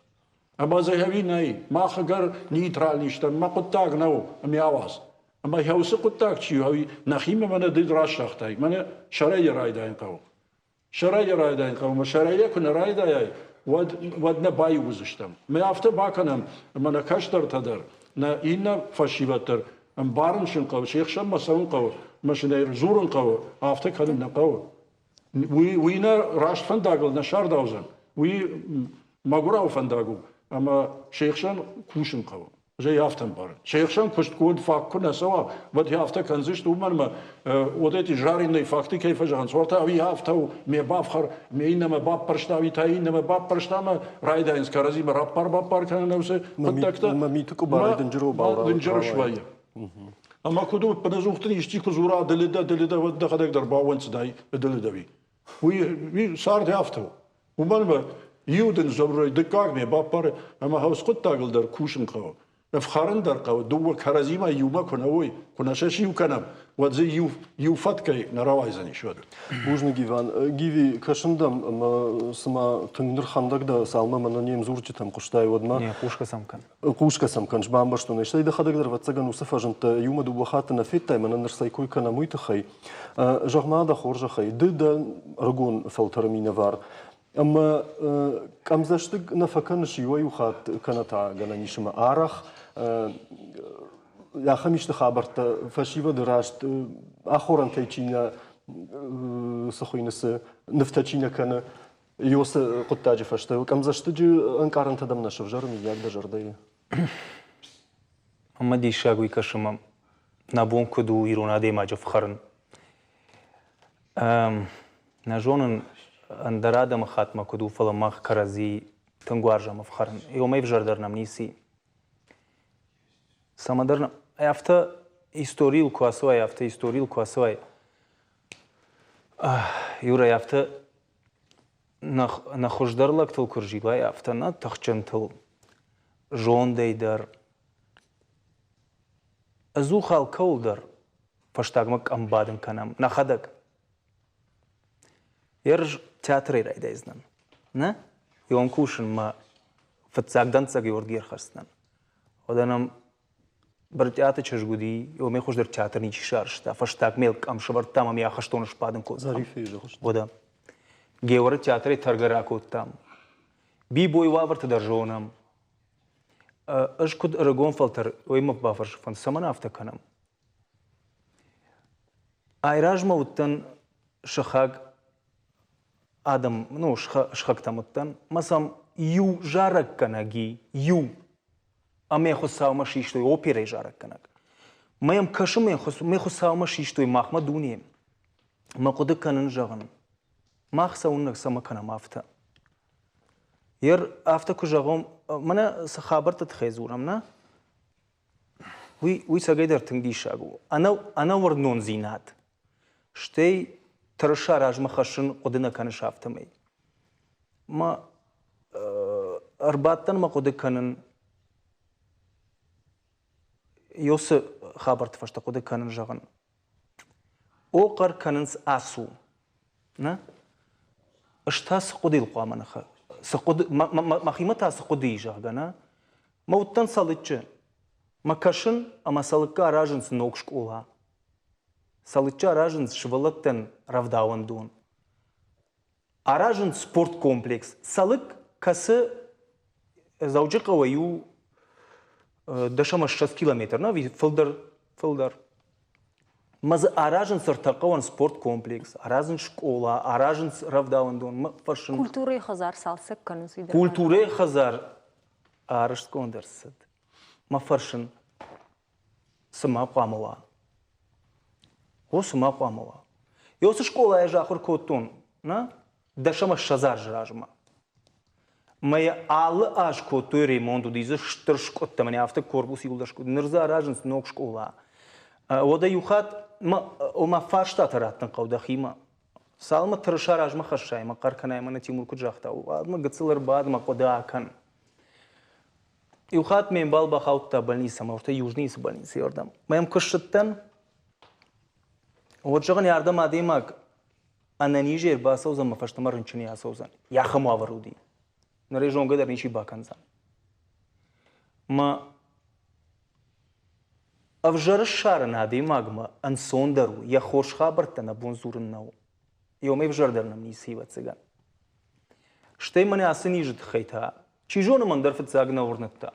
S3: Ӕмӕ дзы ӕви нӕй, мах ӕгӕр нейтральный стӕм, мӕ хъуыддаг нӕу, ӕмӕ ауадз. Ӕмӕ уыцы хъуыддаг чи у, нӕхимӕ мӕнӕ ды раст загътай, мӕнӕ сӕрӕй йӕ райдайын хъӕуы. Сӕрӕй йӕ райдайын хъӕуы, ӕмӕ сӕрӕй йӕ куы нӕ райдайай, уӕд, уӕд нӕ баиу уыдзыстӕм. Мӕ афтӕ бакӕнӕм, ӕмӕ нӕ кӕстӕртӕ дӕр, нӕ иннӕ фӕсивӕд дӕр ӕмбарын сын хъӕуы, се хсӕнмӕ цӕуын хъӕуы, ӕмӕ сын ӕй дзурын хъӕуы, афтӕ кӕнын нӕ хъӕуы. Уый, уый нӕ раст фӕндагыл нӕ сардаудзӕн, уый мӕгуырау фӕндаг у, ӕмӕ се хсӕн кусын хъӕуы. Ӕз ӕй афтӕ ӕмбарын. Се хсӕн куыстгонд фаг куы нӕ цӕуа, уӕд афтӕ кӕндзысты, уымӕн ӕмӕ вот эти жареные факты кӕй фӕзӕгъынц, уӕртӕ уый афтӕ у, ме бафхӕр, ме иннӕмӕ баппӕрста, уый та иннӕмӕ баппӕрста ӕмӕ райдайынц кӕрӕдзимӕ раппар-баппар кӕнын уыцы хъуыддӕгтӕ.
S2: Мӕ миты къуыбарӕй дынджыр обау
S3: Дынджыр свӕййы. Ӕмӕ куыд у, ӕппынӕдзух дын исчи куы дзура, дылы дӕ, дылы дӕ, уӕд дӕхӕдӕг дӕр баууӕнддзынӕ, дылы дӕ уый. Уый, уый царды афтӕ у. Уымӕн ӕмӕ иу дын дзурой, дыккаг ме баппары, ӕмӕ хӕс хъуыддагыл дӕр кусын хъӕуы. Ӕфхӕрын дӕр хъӕуы, дыууӕ кӕрӕдзимӕ иумӕ куы нӕ уой, куы нӕ сӕ сиу кӕнӕм, уӕд дзы иу, иу фӕткӕй нӕ рауайдзӕнис уӕд.
S2: Бузныг, Иван. Гиви, кӕсын дӕм ӕмӕ цыма тынг нырхӕндӕг дӕ, цалынмӕ мӕнӕ не мдзурджытӕм хъуыстай, уӕдмӕ.
S6: Не, хъусгӕ сӕм кӕн.
S2: Хъусгӕ сӕм кӕн, бамбӕрстон ӕй. Стӕй дӕхӕдӕг дӕр, ӕвӕццӕгӕн, уыцы фӕзындтӕ иумӕ дыууӕ хатты нӕ федтай, мӕнӕн ныр цӕй кой кӕнӕм, уый тыххӕй. Зӕгъ-ма, дӕ хорзӕхӕй, ды дӕ ӕрыгон фӕлтӕры минӕвар, ӕмӕ къӕмдзӕстыг нӕ фӕкӕныс иуӕй-иу хатт, кӕнӕ та гӕнӕн ис ӕмӕ арӕх ахӕм исты хабӕрттӕ фӕсивӕды раст ахорӕнтӕй чи нӕ цы хуыйны, цы нывтӕ чи нӕ кӕны, Иосы хъуыддаджы фӕстӕ къӕмдзӕстыджы ӕнкъарӕнтӕ дӕм нӕ сӕвзӕры, мыййаг, дӕ зӕрдӕйы?
S6: Ӕмӕ диссаг уый кӕсы мӕм, нӕ бон куыд у ирон адӕймаджы ӕфхӕрын. Нӕ зонын, ӕндӕр адӕмы хатмӕ куыд у, фӕлӕ мах кӕрӕдзи тынг уарзӕм ӕфхӕрын. Уымӕй ӕвзӕрдӕр нӕм ницы и. Цӕмӕдӕр афтӕ историйыл куы ацӕуай, афтӕ историйыл куы ацӕуай, Юрӕ, афтӕ нӕ хуыздӕр лӕгтыл куы рзилай, афтӕ нӕ тыхджынтыл, зондӕй дӕр. Ӕдзух алкӕуыл дӕр фӕстагмӕ къӕм бадын кӕнӕм нӕхӕдӕг. Ерыс театрӕй райдайдзынӕн. Нӕ? Ион кусынмӕ фыццаг дӕнцӕг Георги ӕрхӕсдзынӕн. Уӕдӕ нӕм Брытъиаты чызг уыди, уымӕй хуыздӕр театр ничи сарӕзта. Фӕстаг мел къӕм сӕвӕрдтам ӕмӕ йӕ ахӕстоны сбадын кодтам.
S2: Зариффӕйы зӕгъыс?
S6: Уӕдӕ. Георы театрӕй тӕргӕ ракодтам. Бибойы уавӕрты дӕр зонӕм. Ӕз куыд ӕрыгон фӕлтӕр, уый мӕ бафӕрсы фӕнд, цӕмӕн афтӕ кӕнӕм? Айразмӕ уыдтӕн сыхаг адӕм, ну, сыхӕгтӕм уыдтӕн, мӕ сӕм иу зарӕггӕнӕг и, иу. Ӕмӕ Хуыцаумӕ систой оперӕйы зарӕггӕнӕг. Мӕ йӕм кӕсы, мӕ Хуыцаумӕ систой махмӕ дуне. Мӕ хъуыды кӕнын, зӕгъын, мах цӕуыннӕ цӕмӕ кӕнӕм афтӕ. Ер афтӕ куы зӕгъом, мӕнӕ цы хабӕртты тыххӕй дзурӕм, нӕ? Уый, уый цӕгӕйдӕр тынг диссаг у. Ӕнӕ, ӕнӕуырнондзинад. Стӕй тырыса размӕ хӕссын хъуыды нӕ кӕныс афтӕмӕй. Мӕ ӕрбадтӕн мӕ хъуыды кӕнын, Ёсы хабӕртты фӕстӕ хъуыды кӕнын, зӕгъын. О, хъӕр кӕнынц ацу. Нӕ? Ӕз та цы хъуыдыйыл хъуамӕ ныхы? Цы хъуыды, мӕхимӕ та цы хъуыды и, зӕгъгӕ, нӕ? Мӕ уыдтӕн Цӕлыччы. Мӕ кӕсын, ӕмӕ Цӕлыккы аразынц ног скъола. Цӕлыччы аразынц сывӕллӕттӕн рӕвдауӕндон. Аразынц спорткомплекс. Цӕлыкк кӕцы Дзӕуджыхъӕуӕй у 10-20 километр, нӕ, фылдӕр, фылдӕр. Мӕ дзы аразынц ӕртӕ хъӕуӕн спорткомплекс, аразынц скъола, аразынц рӕвдауӕндон. Фӕрсын.
S1: Культурӕйы хӕдзар цалцӕг кӕнынц уый дӕр.
S6: Культурӕйы хӕдзар арӕзтгонд ӕрцыд. Мӕ фӕрсын, цы ма хъуамӕ уа? О, цы ма хъуамӕ уа? Ёсы скъолайы ӕз ахуыр кодтон, нӕ, 10 ӕмӕ 20 азы размӕ. Мӕ алы аз кодтой ремонт, уыди дзы стыр скъуыдтӕ, мӕнӕ афтӕ корпус иуылдӕр скъуыд. Ныр дзы аразынц ног скъола. Уӕдӕ иу хатт ома фарстатӕ раттын хъӕуы дӕхимӕ. Цалынмӕ тырыса размӕ хӕссай ӕмӕ хъӕр кӕнай, мӕнӕ Тимур куыд загъта, уӕдмӕ гыццыл ӕрбад мӕ хъуыды акӕн. Иу хатт ме мбал бахаудта больницӕмӕ, уӕртӕ Южныйы больницӕйы ӕрдӕм. Мӕм куы ссыдтӕн, уӕд зӕгъын, ардӕм адӕймаг ӕнӕнизӕй ӕрбацӕудзӕн мӕ фӕстӕмӕ рынчынӕй ацӕудзӕн. Ахӕм уавӕр уыди. Ныр ӕй зонгӕ дӕр ничи бакӕндзӕн. Мӕ ӕвзӕр ссарын адӕймагмӕ ӕнцондӕр у, йӕ хорз хабӕрттӕ нӕ бон дзурын нӕу. Ёмӕ ӕвзӕрдӕр нӕм ницы ӕвӕццӕгӕн. Стӕй мӕнӕ ацы низы тыххӕй та, чи зоны, мӕн дӕр фыццаг нӕ уырныдта.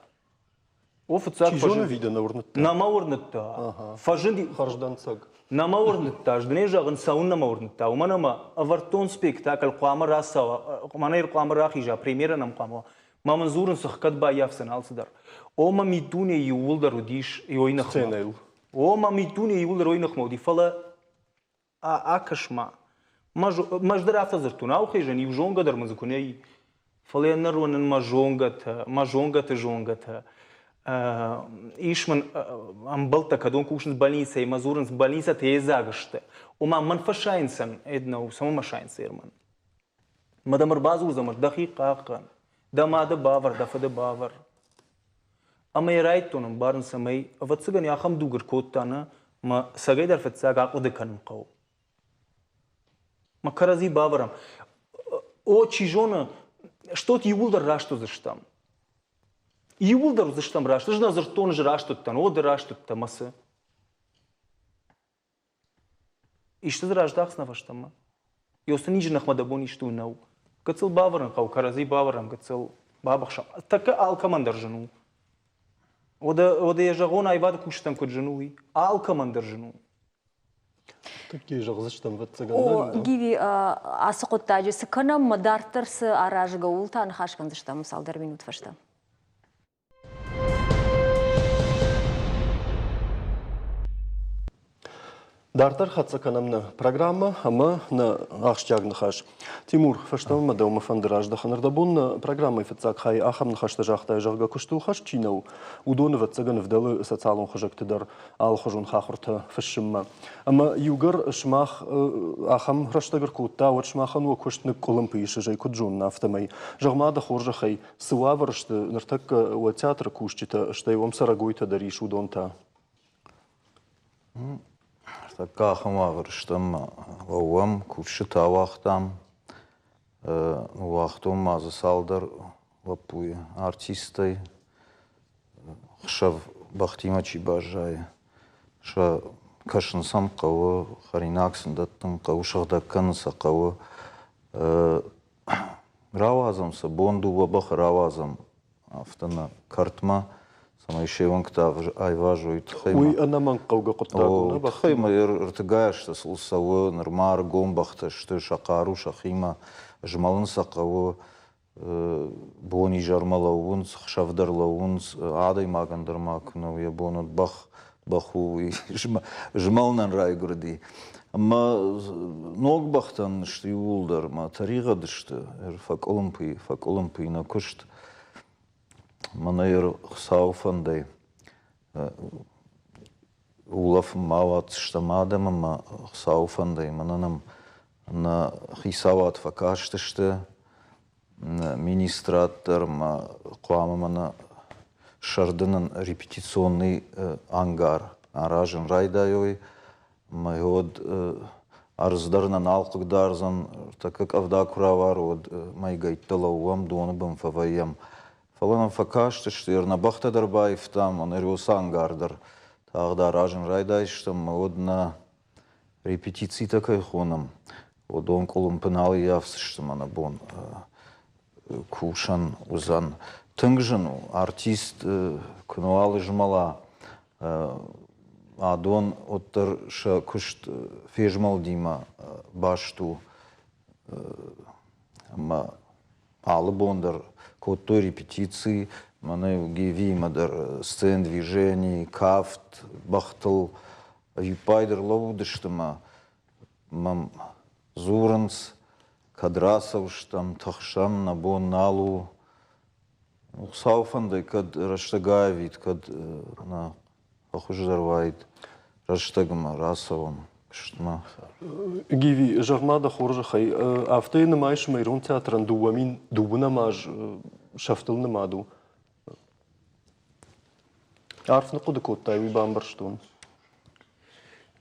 S6: О, фыццаг
S2: Чи зоны, видӕ нӕ уырныдта?
S6: Нӕ мӕ уырныдта. Фӕзынди.
S2: Хӕрздӕнцӕг.
S6: Нӕ мӕ уырныдта, ӕз дын ӕй зӕгъын, цӕуын нӕ мӕ уырныдта, уымӕн ӕмӕ ӕвӕрдтон спектакль хъуамӕ рацӕуа, мӕнӕ хъуамӕ рахиза, премьерӕ нӕм хъуамӕ уа. Мӕ мын дзурынц, ӕхгӕд баййафдзӕн алцыдӕр. О, мӕ миддуне иууылдӕр уыдис ой ныхмӕ.
S2: Сценӕйыл.
S6: О, мӕ миддуне иууылдӕр ой ныхмӕ уыди, фӕлӕ акӕс-ма. Мӕ дӕр афтӕ дзырдтон, аухезӕн иу зонгӕ дӕр мын дзы куы нӕ и. Фӕлӕ ныр уынын мӕ зонгӕтӕ, мӕ зонгӕты зонгӕтӕ. Ис мын ӕмбӕлттӕ, кӕдон кусынц больницӕйы, мӕ дзурынц, больницӕтӕ едзаг сты. Ома мӕн фӕсайынцӕн, нӕу, цӕмӕн мӕ сайынц Ерман? Мӕ дӕм ӕрбадзурдзӕн, дӕхи хъахъхъӕн, дӕ мады бавӕр, дӕ фыды бавӕр. Ӕмӕ йӕ райдтон ӕмбарын, цӕмӕй, ӕвӕццӕгӕн, ахӕм дуг ӕркодта, нӕ, мӕ цӕгӕйдӕр фыццаг ахъуыды кӕнын хъӕуы. Мӕ кӕрӕдзи бавӕрӕм. О, чи зоны, стот иууылдӕр раст уыдзыстӕм. Иууылдӕр уыдзыстӕм раст. Ӕз нӕ дзырдтон, ӕз раст уыдтӕн, о, ды раст уыдтӕ, мӕ цы? Исты дзы раздӕхдзынӕ фӕстӕмӕ? Ёсы низы ныхмӕ дӕ бон исты у нӕу. Гыццыл бавӕрын хъӕуы, кӕрӕдзи бавӕрӕм, гыццыл бабыхсӕм. Тӕккӕ алкӕмӕн дӕр зын у. Уӕдӕ, уӕдӕ йӕ зӕгъон аивады кусджытӕн куыд зын у, уый? Алкӕмӕн дӕр зын у.
S2: Тыкки зӕгъдзыстӕм, ӕвӕццӕгӕн.
S1: О, Гиви, ацы хъуыддаджы цы кӕнӕм, дарддӕр цы аразгӕ, ууыл та ныхас кӕндзыстӕм цалдӕр минут фӕстӕ.
S2: Дарддӕр хӕццӕ кӕнӕм нӕ программӕ ӕмӕ нӕ ахсджиаг ныхас. Тимур, фӕстӕмӕ мӕ дӕумӕ фӕнды раздӕхын. Ӕрдӕбон нӕ программӕйы фыццаг хайы ахӕм ныхӕстӕ загътай, зӕгъгӕ, куыстыл хӕст чи нӕу, уыдон, ӕвӕццӕгӕн, ӕвдӕлы социалон хызӕгты дӕр алыхуызон хахуыртӕ фыссынмӕ. Ӕмӕ иугӕр сымах ахӕм рӕстӕг ӕркодта, уӕд сымахӕн уӕ куыст ныкъкъуылымпы ис, ӕз ӕй куыд зонын, афтӕмӕй. Зӕгъ-ма, дӕ хорзӕхӕй, Цы уавӕр сты ныртӕккӕ уӕ театры кусджытӕ, стӕй уӕм цӕрӕгойтӕ дӕр ис, уыдон та?
S4: Ныртӕккӕ ахӕм уавӕр стӕм, лӕууӕм, кусджытӕ ауагътам. Ныууагътон ма дзы цалдӕр лӕппуйы артисттӕй. Хсӕв бӕхтимӕ чи баззайы, сӕ кӕсын сӕм хъӕуы, хӕринаг сын дӕттын хъӕуы, сыгъдӕг кӕнын сӕ хъӕуы. Рауадзӕм сӕ, бон дыууӕ бӕхы рауадзӕм афтӕ нӕ кӕртмӕ, цӕмӕй се уӕнгтӕ айвазой. Тыххӕй
S2: Уый ӕнӕмӕнг хъӕугӕ хъуыддаг у, нӕ
S4: Тыххӕй ма ӕртыгай азтӕ сыл цӕуы, нырма ӕргом бӕхтӕ сты, сӕ хъару сӕхимӕ, змӕлын сӕ хъӕуы, бон-изӕрмӕ лӕууынц, хсӕв дӕр лӕууынц, адӕймагӕн дӕр ма куы нӕу йӕ бон уыд бӕх бӕх у, уый змӕлынӕн райгуырди. Ӕмӕ ног бӕхтӕн сты иууылдӕр мӕ тӕригъӕд сты, фӕкъуылымпы, фӕкъуылымпы нӕ куыст. Мӕнӕ Хуыцауы фӕндӕй улӕфынмӕ ауадздзыстӕм адӕм ӕмӕ Хуыцауы фӕндӕй мӕнӕ нӕм нӕ хицауад фӕкастысты, министрад дӕр ма хъуамӕ мӕнӕ сӕрды нын репетиционный ангар аразын райдайой. Ӕмӕ уӕд ӕрдз дӕр нӕ нал хъыгдардзӕн, тӕккӕ къӕвда куы рауары, уӕд мӕйгӕйттӕ лӕууӕм, доны бын фӕвӕййӕм. Фӕлӕ нӕм фӕкастысты, нӕ бӕхтӕ дӕр баивтам, ӕнӕ уыцы ангар дӕр тагъд аразын райдайдзыстӕм, ӕмӕ уӕд нӕ репетицитӕ кӕй хонӕм, уыдон къуылымпы нал ӕййафдзысты мӕнӕ бон кусӕн уыдзӕн. Тынг зын у, артист куы нӕуал змӕла, адон уӕддӕр сӕ куыст фезмӕлдимӕ баст у ӕмӕ алы бон дӕр кодтой репетици, мӕнӕ Гевиимӕ дӕр сцен движений, кафт, бӕхтыл ӕвиппайды ӕрлӕууыдысты мӕ мӕм дзурынц, кӕд рацӕудзыстӕм, тыхсӕм, нӕ бон нал у. Хуыцауы фӕндӕй кӕд рӕстӕг аивид, кӕд нӕ фӕхуыздӕр уаид рӕстӕгмӕ рацӕуӕм куыстмӕ.
S2: Гиви, зӕгъ-ма дӕ хорзӕхӕй, афтӕ йӕ нымайыс, ӕмӕ ирон театрӕн 2012 аз сӕфтыл нымад у? Арф ныхъхъуыды кодтай, уый бамбӕрстон.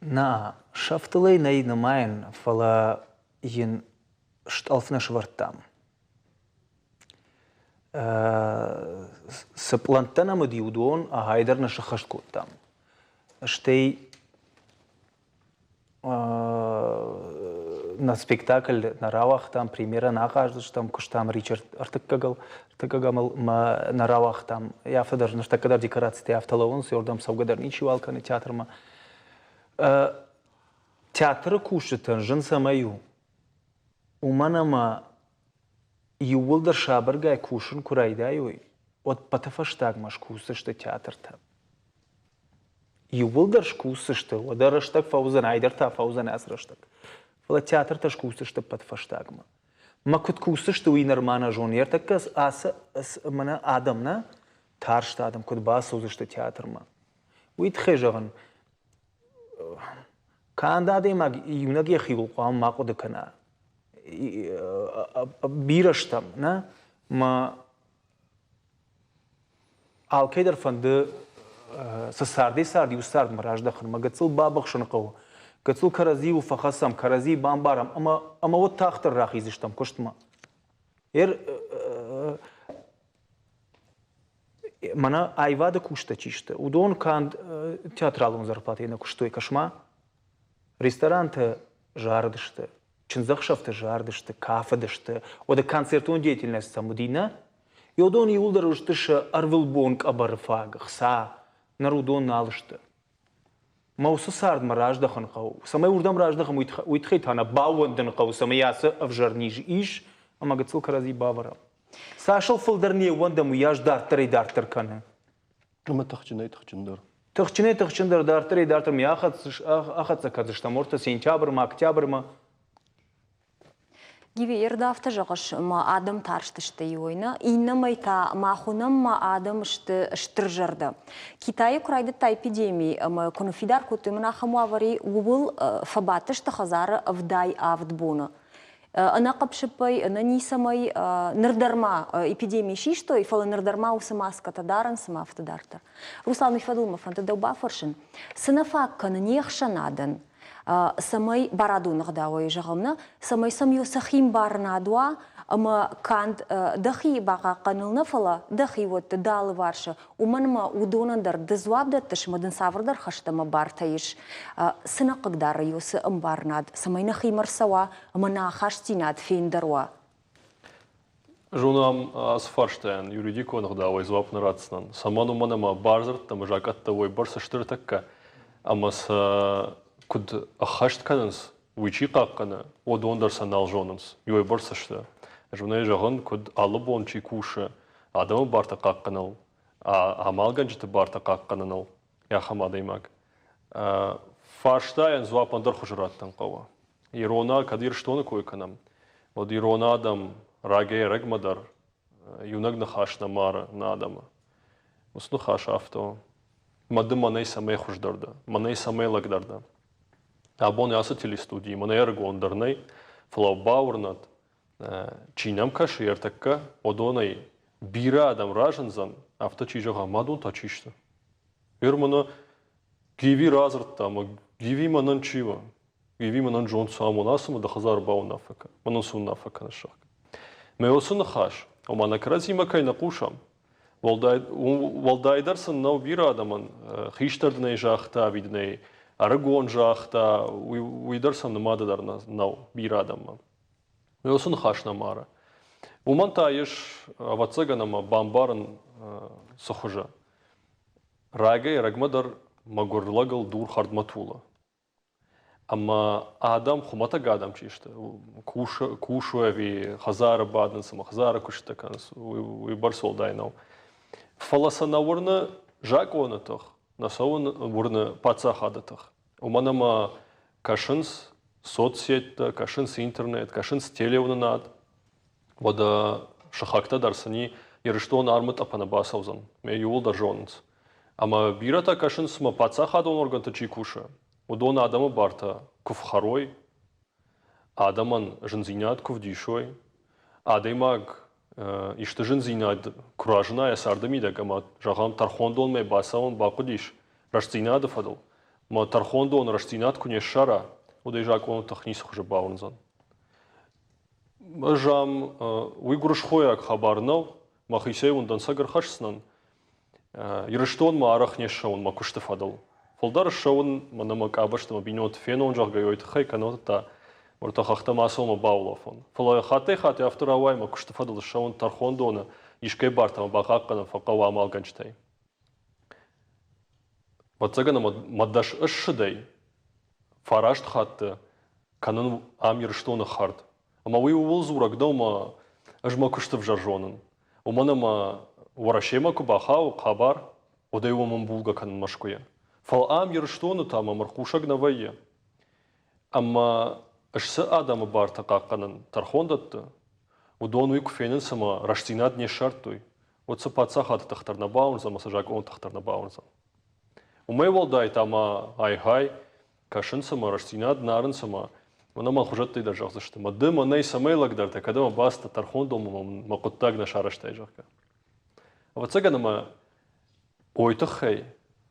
S6: Нӕ, сӕфтыл ӕй нӕй нымайӕн, фӕлӕ йын стъӕлф нӕ сӕвӕрдтам. Цы пълӕнттӕ нӕм уыди, уыдон ахӕй дӕр нӕ сӕххӕст кодтам. Стӕй нӕ спектакль нӕ рауагътам, премьерӕ нӕ ахъаздзыстӕм, куыстам Ричард ӕртыккӕгыл, ӕртыккӕгӕмыл мӕ нӕ рауагътам. Афтӕ дӕр ныртӕккӕ дӕр декорацитӕ афтӕ лӕууынц, уырдӕм цӕугӕ дӕр ничиуал кӕны театрмӕ. Театры кусджытӕн зын цӕмӕй у, уымӕн ӕмӕ иууылдӕр сабыргай кусын куы райдайой, уӕд пӕтыфӕстагмӕ скусдзысты театртӕ. Иууылдӕр скусдзысты, уӕдӕ рӕстӕг фӕуыдзӕн, айдӕр та фӕуыдзӕн ацы рӕстӕг. Фӕлӕ театртӕ скусдзысты пӕтыфӕстагмӕ. Мӕ куыд кусдзысты, уый нырма нӕ зонын. Ӕртӕккӕ ацы мӕнӕ адӕм нӕ, тарст адӕм куыд бацӕудзысты театрмӕ. Уый тыххӕй зӕгъын, канд адӕймаг иунӕг йӕхиуыл хъуамӕ ма хъуыды кӕна. Бирӕ стӕм, нӕ? Мӕ алкӕй дӕр фӕнды цы цардӕй цард, иу цардмӕ раздӕхын, мӕ гыццыл бабыхсын хъӕуы. Гыццыл кӕрӕдзиуыл фӕхӕцӕм, кӕрӕдзийы бамбарӕм ӕмӕ, ӕмӕ уӕд тагъддӕр рахиздзыстӕм куыстмӕ. Ер мӕнӕ аивады кустӕ чи сты, уыдон канд театралон зарплатӕйы нӕ куыстой, кӕс-ма. Ресторанты зарыдысты, чындзӕхсӕвты зарыдысты, кафыдысты, уӕдӕ концертон деятельность сӕм уыди, нӕ? Уыдон иууылдӕр уыдысты сӕ ӕрвылбон къӕбӕры фаг ӕхца, ныр уыдон нал сты. Мӕ уыцы цардмӕ раздӕхын хъӕуы. Цӕмӕй уырдӕм раздӕхӕм, уый тыххӕй та нӕ баууӕндын хъӕуы, цӕмӕй ацы ӕвзӕр низ ис, ӕмӕ гыццыл кӕрӕдзи бавӕрӕм. Цас ыл фылдӕр не ууӕндӕм, уыйас дарддӕрӕй дарддӕр кӕны.
S2: Ӕмӕ тыхджынӕй тыхджындӕр.
S6: Тыхджынӕй тыхджындӕр дарддӕрӕй дарддӕр ме ахӕццӕ кӕндзыстӕм ортӕ сентябрмӕ, октябрмӕ.
S1: Гиви, ерда афтӕ зӕгъыс, ӕмӕ адӕм тарстысты иуӕй нӕ, иннӕмӕй та мах уынӕм, ма адӕм сты стырзӕрдӕ. Китайы куы райдыдта эпидеми ӕмӕ куы ныффидар кодтой мын ахӕм уавӕри, ууыл фӕбадтысты хӕдзары 77 боны. Ӕнӕ хъыпп-сыппӕй, ӕнӕ ницӕмӕй, ныр дӕр ма эпидеми систой, фӕлӕ ныр дӕр ма уыцы маскӕтӕ дарынц ӕмӕ афтӕ дарддӕр. Руслан, уый фӕдыл мӕ фӕнды дӕу бафӕрсын. Цы нӕ фаг кӕны не хсӕнадӕн, цӕмӕй барадон ӕгъдауӕй зӕгъӕм нӕ, цӕмӕй сӕм иу сӕ химбарынад уа ӕмӕ канд дӕхи бахъахъхъӕныл нӕ, фӕлӕ дӕхиуӕтты, дӕ алыварсы, уымӕн ӕмӕ уыдонӕн дӕр ды дзуапп дӕттыс ӕмӕ дын цавӕрдӕр хӕстӕ ӕмӕ бартӕ ис. Цы нӕ хъыгдары уыцы ӕмбарынад, цӕмӕй нӕхимӕ рцӕуа ӕмӕ нӕ ахастдзинад фендӕр уа?
S5: Зонӕм, ацы фарстайӕн юридикон ӕгъдауӕй дзуапп нӕ ратдзынӕн. Цӕмӕн уымӕн ӕмӕ бардзырдтӕ ӕмӕ закъӕттӕ уӕйбӕрц сты ӕртӕккӕ, ӕмӕ сӕ куыд ӕххӕст кӕнынц, уый чи хъахъхъӕны, уыдон дӕр сӕ нал зонынц, уӕйбӕрц сты. Ӕз уын ӕй зӕгъын, куыд алы бон чи кусы адӕмы бартӕ хъахъхъӕныл, амалгӕнджыты бартӕ хъахъхъӕныныл, ахӕм адӕймаг. Фарстайӕн дзуапп ӕндӕр хуызы раттын хъӕуы. Ирона, кӕд Ирыстоны кой кӕнӕм, уӕд ирон адӕм рагӕй-ӕрӕгмӕ дӕр иунӕг ныхас нӕ мары нӕ адӕмы. Уыцы ныхас афтӕ у. Мӕ ды мӕнӕй цӕмӕй хуыздӕр дӕ, мӕнӕй цӕмӕй лӕгдӕр дӕ. Абон ацы телестудийы мӕнӕй ӕрыгондӕр нӕй, фӕлӕ бауырнӕд, чи нӕм кӕсы ӕртӕккӕ, уыдонӕй бирӕ адӕм разындзӕн, афтӕ чи зӕгъа, мадон та чи сты? Ер мӕнӕ Гиви радзырдта, ӕмӕ Гиви мӕнӕн чи у? Гиви мӕнӕн зонд цы амона, ацы мӕ дӕ хӕдзары бауынаффӕ кӕн, мӕнӕн цы уынаффӕ кӕныс, зӕгъгӕ. Мӕ уыцы ныхас, ома нӕ кӕрӕдзимӕ кӕй нӕ хъусӕм, уӕлдайдӕр сын нӕу бирӕ адӕмӕн, хистӕр дын ӕй загъта ӕви дын ӕй ӕрыгон загъта, уый дӕр сӕм нымады дӕр нӕу бирӕ адӕммӕ. Уыцы ныхас нӕ мары. Уымӕн та ис, ӕвӕццӕгӕн, ӕмӕ бамбарын цы хуызы. Рагӕй-ӕрӕгмӕ дӕр мӕгуыр лӕгыл дур хӕрдмӕ тулы. Ӕмӕ адӕм, хуымӕтӕг адӕм чи сты, кусой ӕви хӕдзары бадынц ӕмӕ хӕдзары куыстытӕ кӕнынц, уый бӕрц уӕлдай нӕу. Фӕлӕ сӕ нӕ уырны закъоны тых, нӕ сӕ уырны паддзахады тых. Уымӕн ӕмӕ кӕсынц соцсеттӕ, кӕсынц интернет, кӕсынц телеуынынад. Уӕдӕ сыхӕгтӕ дӕр сын и. Ирыстон армы тъӕпӕны бацӕудзӕн, мӕ иууылдӕр зонынц. Ӕмӕ бирӕтӕ кӕсынц, цыма паддзахадон органты чи кусы, уыдон адӕмы бартӕ куы фхӕрой, адӕмӕн зындзинад куы вдисой, адӕймаг исты зындзинад куы разына йӕ царды мидӕг ӕмӕ, зӕгъӕм, тӕрхондонмӕ бацӕуын бахъуыдис рӕстдзинады фӕдыл, ӕмӕ тӕрхондон рӕстдзинад куы не ссара, уӕд ӕй закъоны тых ницы хуызы бауырндзӕн. Ӕз ам уый гуырысхойаг хабар нӕу, мӕхицӕй уын дӕнцӕг ӕрхӕсдзынӕн. Ирыстонмӕ арӕх не ссӕуын мӕ куысты фӕдыл. Фылдӕр ссӕуын мӕнӕ мӕ къабӕзты мӕ бинонты фенон, зӕгъгӕ, уый тыххӕй кӕнӕ та уӕртӕ хӕхтӕм ацӕуын ӕмӕ баулӕфон. Фӕлӕ хаттӕй-хатт афтӕ рауайы, мӕ куысты фӕдыл ссӕуын тӕрхондоны, искӕй бартӕ мӕ бахъахъхъӕнын фӕхъӕуы амалгӕнджытӕй. Ӕвӕццӕгӕн ӕмӕ мӕ дӕс ссыдӕй фараст хатты кӕнын ам Ирыстоны хӕрд. Ӕмӕ уый ууыл дзурӕг нӕу, ӕмӕ ӕз мӕ куыст ӕвзӕр зонын. Уымӕн ӕмӕ Уӕрӕсемӕ куы бахауы хабар, уӕд ӕй уым ӕмбулгӕ кӕнын Мӕскуыйӕ. Фӕлӕ ам Ирыстоны та мӕм ӕрхъусӕг нӕ вӕййы. Ӕмӕ ӕз цы адӕмы бартӕ хъахъхъӕнын тӕрхондӕтты, уыдон уый куы фенынц ӕмӕ рӕстдзинад не ссардтой, уӕд сӕ паддзахады тых дӕр нӕ бауырндзӕн ӕмӕ сӕ закъоны тых дӕр нӕ бауырндзӕн. Уымӕй уӕлдай та ма ай-гъай кӕсынц ӕмӕ рӕстдзинад нӕ арынц ӕмӕ мӕнӕ мӕ хуызӕттӕй дӕр зӕгъдзысты, мӕ ды мӕнӕй цӕмӕй лӕгдӕртӕ, кӕд ӕмӕ бацыдтӕ тӕрхондонмӕ мӕ хъуыддаг нӕ сарӕзтай, зӕгъгӕ. Ӕвӕццӕгӕн ӕмӕ ой тыххӕй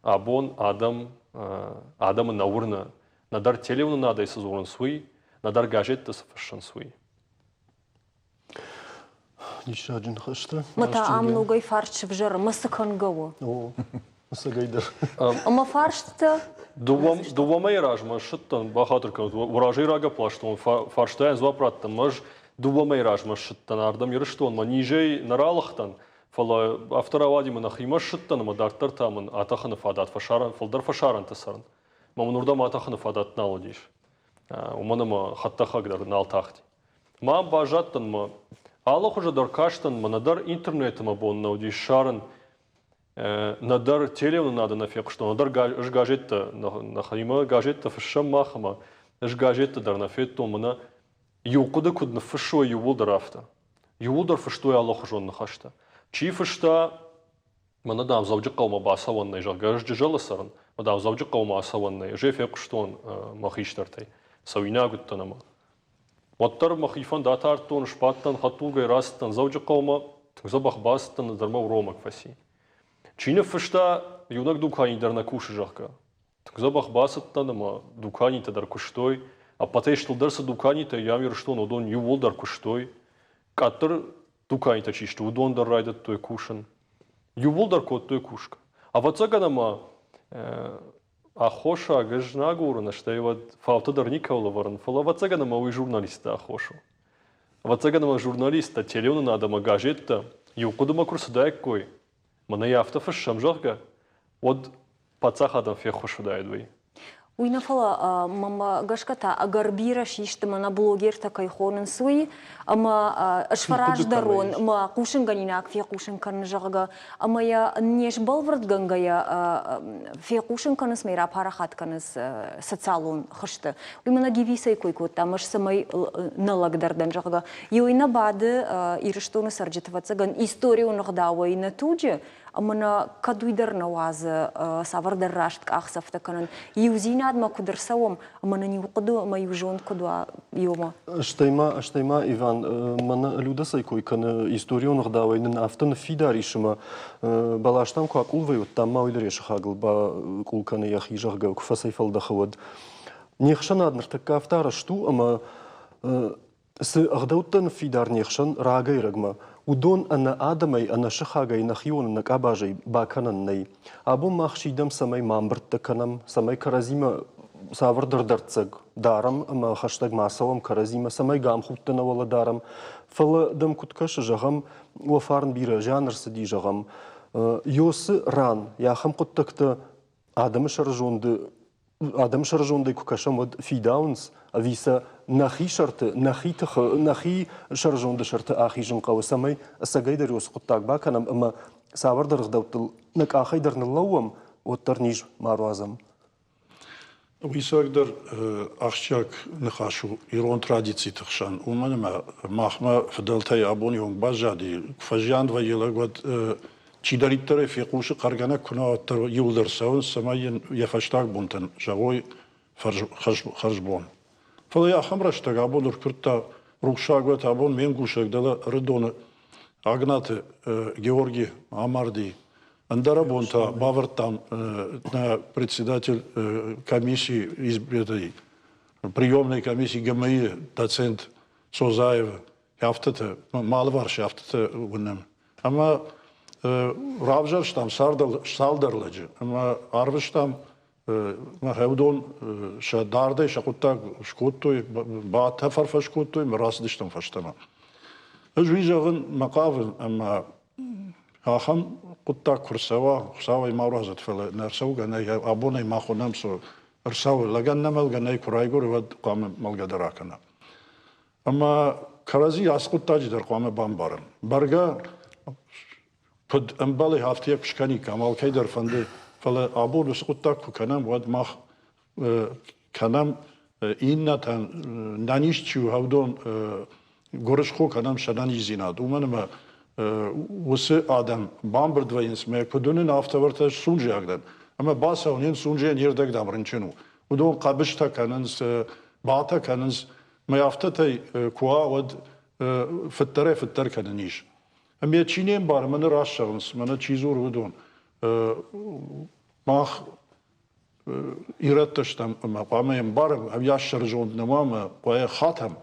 S5: абон адӕм адӕмы нӕ уырны, нӕдӕр телеуынынадӕй цы дзурынц, уый, нӕдӕр газетты цы фыссынц, уый.
S2: Диссаджы ныхӕстӕ.
S1: Мӕ та ам ногӕй фарст сывзӕры, мӕ цы кӕнгӕ у?
S2: О, ӕцӕгӕйдӕр.
S1: Ӕмӕ фарстытӕ?
S5: Дыууӕ мӕйы размӕ ссыдтӕн, бахатыр кӕнут, уӕ разӕй рагӕпп ластон, фарстайӕн дзуапп радтӕн. Ӕз дыууӕ мӕйы размӕ ссыдтӕн ардӕм Ирыстонмӕ, низӕй нӕ ралыгътӕн, фӕлӕ афтӕ рауади мӕ нӕхимӕ ссыдтӕн ӕмӕ дарддӕр та мын атӕхыны фадат фӕсарӕн, фылдӕр фӕсарӕнты цӕрын. Мӕ мын уырдӕм атӕхыны фадат нал уыдис, уымӕн ӕмӕ хӕдтӕхӕг дӕр нал тахти. Ма баззадтӕн мӕ алы хуызы дӕр кастӕн мӕ нӕдӕр интернеты мӕ бон нӕ уыди ссарын, нӕдӕр телеуынынады нӕ фехъуыстон, нӕдӕр ӕз газеттӕ, нӕхимӕ газеттӕ фыссӕм мах ӕмӕ ӕз газетты дӕр нӕ федтон, мӕнӕ иу хъуыды куыд ныффыссой иууылдӕр афтӕ. Иууылдӕр фыстой алыхуызон ныхӕстӕ. Чи фыста, мӕнӕ, дам, Дзӕуджыхъӕумӕ бацӕуӕн нӕй, зӕгъгӕ, ӕз Джызӕлы цӕрын, мӕ, дам, Дзӕуджыхъӕумӕ ацӕуӕн нӕй, ӕз ӕй фехъуыстон мӕ хистӕртӕй. Цӕуинаг уыдтӕн ӕмӕ. Уӕддӕр мӕхи фӕнд атардтон, сбадтӕн, хӕдтулгӕйы рацыдтӕн Дзӕуджыхъӕумӕ, тынг дзӕбӕх бацыдтӕн, ӕндӕр мӕ уромӕг фӕци. Чи ныффыста, иунӕг дукани дӕр нӕ кусы, зӕгъгӕ. Тынг дзӕбӕх бацыдтӕн ӕмӕ дуканитӕ дӕр куыстой. Ӕппӕтӕй стылдӕр цы дуканитӕ ам Ирыстоны, уыдон иууылдӕр куыстой. Къаддӕр дуканитӕ чи сты, уыдон дӕр райдыдтой кусын. Иууылдӕр кодтой кусгӕ. Ӕвӕццӕгӕн ӕмӕ аххосаг ӕз нӕ агурын, стӕй уӕд фауты дӕр никӕуыл ӕвӕрын, фӕлӕ ӕвӕццӕгӕн ӕмӕ уый журналистты аххос у. Ӕвӕццӕгӕн ӕмӕ журналисттӕ, телеуынынад ӕмӕ газеттӕ иу хъуыдымӕ куы рцыдаиккой, мӕнӕ йӕ афтӕ фыссӕм, зӕгъгӕ, уӕд паддзахадӕн феххуыс уыдаид уый.
S1: Уый нӕ фӕлӕ мӕмӕ гӕсгӕ та ӕгӕр бирӕ систы мӕнӕ блогертӕ кӕй хонынц, уый, ӕмӕ ӕз фӕраздӕрон мӕ хъусынгӕнинаг фехъусын кӕнын, зӕгъгӕ, ӕмӕ йӕ не сбӕлвырдгӕнгӕйӕ фехъусын кӕнынц, мӕ рапарахат кӕнынц социалон хызты. Уый мӕнӕ Гивисӕй кой кодта, ӕмӕ цӕмӕй нӕ лӕгдӕр дӕн, зӕгъгӕ. Иуӕй нӕ бады Ирыстоны цӕрджыты, ӕвӕццӕгӕн, историон ӕгъдауӕй нӕ туджы, ӕмӕ нӕ кӕд уый дӕр нӕ уадзы цавӕрдӕр раст къахдзӕфтӕ кӕнын, иудзинадмӕ куыд ӕрцӕуӕм ӕмӕ нын иу хъуыды ӕмӕ иу зонд куыд уа иумӕ.
S2: Стӕй ма, стӕй ма, Иван, мӕнӕ Людӕ цӕй кой кӕны, историон ӕгъдауӕй нын афтӕ ныффидар ис, ӕмӕ бӕлӕстӕм куы акъул вӕййы, уӕд дам ма уый дӕр йӕ сыхагыл бакъул кӕны йӕхи, зӕгъгӕ, куы фӕцӕйфӕлдӕхы, уӕд. Не хсӕнад ныртӕккӕ афтӕ арӕзт у, ӕмӕ Цы ӕгъдӕуттӕ ныффидар не хсӕн рагӕй-рӕгмӕ, уыдон ӕнӕ адӕмӕй, ӕнӕ сыхагӕй, нӕхион ӕнӕ къабазӕй бакӕнӕн нӕй. Абон мах сидӕм, цӕмӕй ма ӕмбырдтӕ кӕнӕм, цӕмӕй кӕрӕдзимӕ цавӕрдӕр дӕрддзӕг дарӕм ӕмӕ хӕстӕг ма цӕуӕм кӕрӕдзимӕ, цӕмӕй гамхудтӕ нӕ уӕлӕ дарӕм. Фӕлӕ дӕм куыд кӕсы, зӕгъӕм, уӕ фарн бирӕ зиан ӕрцыди, зӕгъӕм, Ёсы ран йӕ ахӕм хъуыддӕгтӕ адӕмы сӕрызонды адӕмы сӕрызондӕй куы кӕсӕм, уӕд фидауынц, ӕви сӕ нӕхи сӕрты, нӕхи тыхы, нӕхи сӕрызонды сӕрты ахизын хъӕуы, цӕмӕй ӕцӕгӕйдӕр уыцы хъуыддаг бакӕнӕм ӕмӕ цавӕрдӕр ӕгъдӕуттыл нӕ къахӕй дӕр ныллӕууӕм, уӕддӕр низ ма руадзӕм.
S3: Уый цӕгдӕр ахсджиаг ныхас у ирон традициты хсӕн, уымӕн ӕмӕ махмӕ фыдӕлтӕй абоны онг баззади, куы фӕзиан вӕййы лӕг, уӕд чидӕриддӕр ӕй фехъусы, хъӕргӕнӕг куы нӕ уӕддӕр иуылдӕр цӕуынц, цӕмӕй йын йӕ фӕстаг бонтӕн зӕгъой хӕрзбон. Фӕлӕ ахӕм рӕстӕг абон ӕркуырдта рухсаг уӕт, абон ме мгусӕг дӕлӕ Ӕрыдоны Агнаты Георги амарди. Ӕндӕрӕбон та бавӕрдтам нӕ председатель комиссии этой приемной комиссии ГМИ доцент Созаевы афтӕтӕ, мӕ алыварс афтӕтӕ уынӕм. Ӕмӕ равзӕрстам цалдӕр лӕджы ӕмӕ арвыстам уыдон сӕ дардӕй сӕ хъуыддаг скодтой, батӕфӕрфӕс кодтой ӕмӕ рацыдыстӕм фӕстӕмӕ. Ӕз уый зӕгъын мӕ хъавын, ӕмӕ ахӕм хъуыддаг куы рцӕуа, Хуыцауӕй ма уадзӕд, фӕлӕ нӕ ӕрцӕугӕ нӕй, абонӕй мах уынӕм, цы ӕрцӕуы, лӕгӕн нӕ мӕлгӕ нӕй, куы райгуыры, уӕд хъуамӕ мӕлгӕ дӕр акӕна. Ӕмӕ кӕрӕдзи ацы хъуыддаджы дӕр хъуамӕ бамбарӕм. Бӕргӕ, куыд ӕмбӕлы, афтӕ йӕ куы скӕниккам, алкӕй дӕр фӕнды, фӕлӕ абон уыцы хъуыддаг куы кӕнӕм, уӕд мах кӕнӕм иннӕтӕн нӕниз чи у, уыдон гуырысхо кӕнӕм сӕ нӕниздзинад, уымӕн ӕмӕ уыцы адӕм бамбырд вӕййынц, мӕ куыд уынын, афтӕ уӕртӕ сунжиаг дӕн. Ӕмӕ бацӕуын, йын сунжийӕн йе рдӕг дам рынчын у. Уыдон хъӕбыстӕ кӕнынц, батӕ кӕнынц. Мӕ афтӕтӕй куы уа, уӕд фыддӕрӕй-фыддӕр кӕнын ис. Ӕмӕ чи не мбары, мӕнӕ раст зӕгъынц, мӕнӕ чи дзуры, уыдон. Мах ирӕттӕ стӕм ӕмӕ хъуамӕ ӕмбарӕм, ӕвйас сӕрызонд нӕ уа ӕмӕ хъуамӕ хатӕм,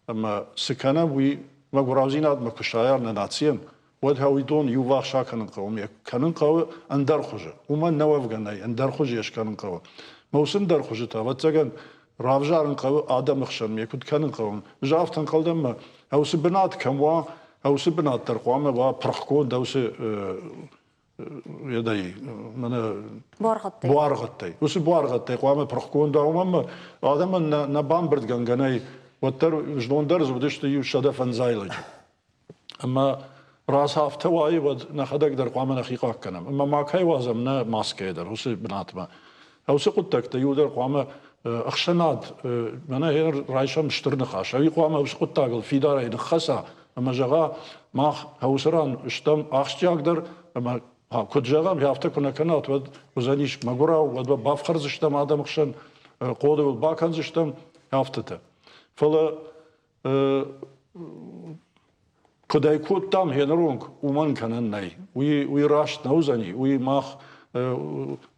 S3: ӕмӕ цы кӕнӕм, уый мӕгуыраудзинадмӕ куы сайа нӕ нацийӕн, уӕд уыдон иуварс акӕнын хъӕуы, ӕмӕ кӕнын хъӕуы ӕндӕр хуызы. Уымӕн нӕ уӕвгӕ нӕй, ӕндӕр хуызы йӕ скӕнын хъӕуы. Мӕ уыцы ӕндӕр хуызы та, ӕвӕццӕгӕн, равзарын хъӕуы адӕмы хсӕн, ме куыд кӕнын хъӕуы. Ӕз афтӕ ӕнхъӕлдӕн, мӕ уыцы бынат кӕм уа, уыцы бынат дӕр хъуамӕ уа пырхгонд, уыцы едӕй, мӕнӕ
S1: буаргъӕдтӕй.
S3: Буаргъӕдтӕй. Уыцы буаргъӕдтӕй хъуамӕ пырхгонд уа, уымӕн ӕмӕ адӕмӕн нӕ бамбырдгӕнгӕ нӕй, уӕддӕр знон дӕр дзы уыдысты иу 105 лӕджы. Ӕмӕ раз афтӕ уайы, уӕд нӕхӕдӕг дӕр хъуамӕ нӕхи хъахъхъӕнӕм. Ӕмӕ ма кӕй уадзӕм нӕ маскӕйы дӕр уыцы бынатмӕ. Уыцы хъуыддӕгтӕ иуылдӕр хъуамӕ ӕхсӕнад, мӕнӕ райсӕм стыр ныхас, ӕви хъуамӕ уыцы хъуыддагыл фидарӕй ныххӕца ӕмӕ зӕгъа, мах уыцы ран стӕм ахсджиагдӕр ӕмӕ куыд зӕгъӕм, афтӕ куы нӕ кӕнат, уӕд уыдзӕнис мӕгуырау, уӕд бафхӕрдзыстӕм адӕмы хсӕн, хъоды уыл бакӕндзыстӕм, афтӕтӕ. Фӕлӕ куыд ӕй кодтам гъеныронг, уымӕн кӕнӕн нӕй. Уый, уый раст нӕ уыдзӕни, уый мах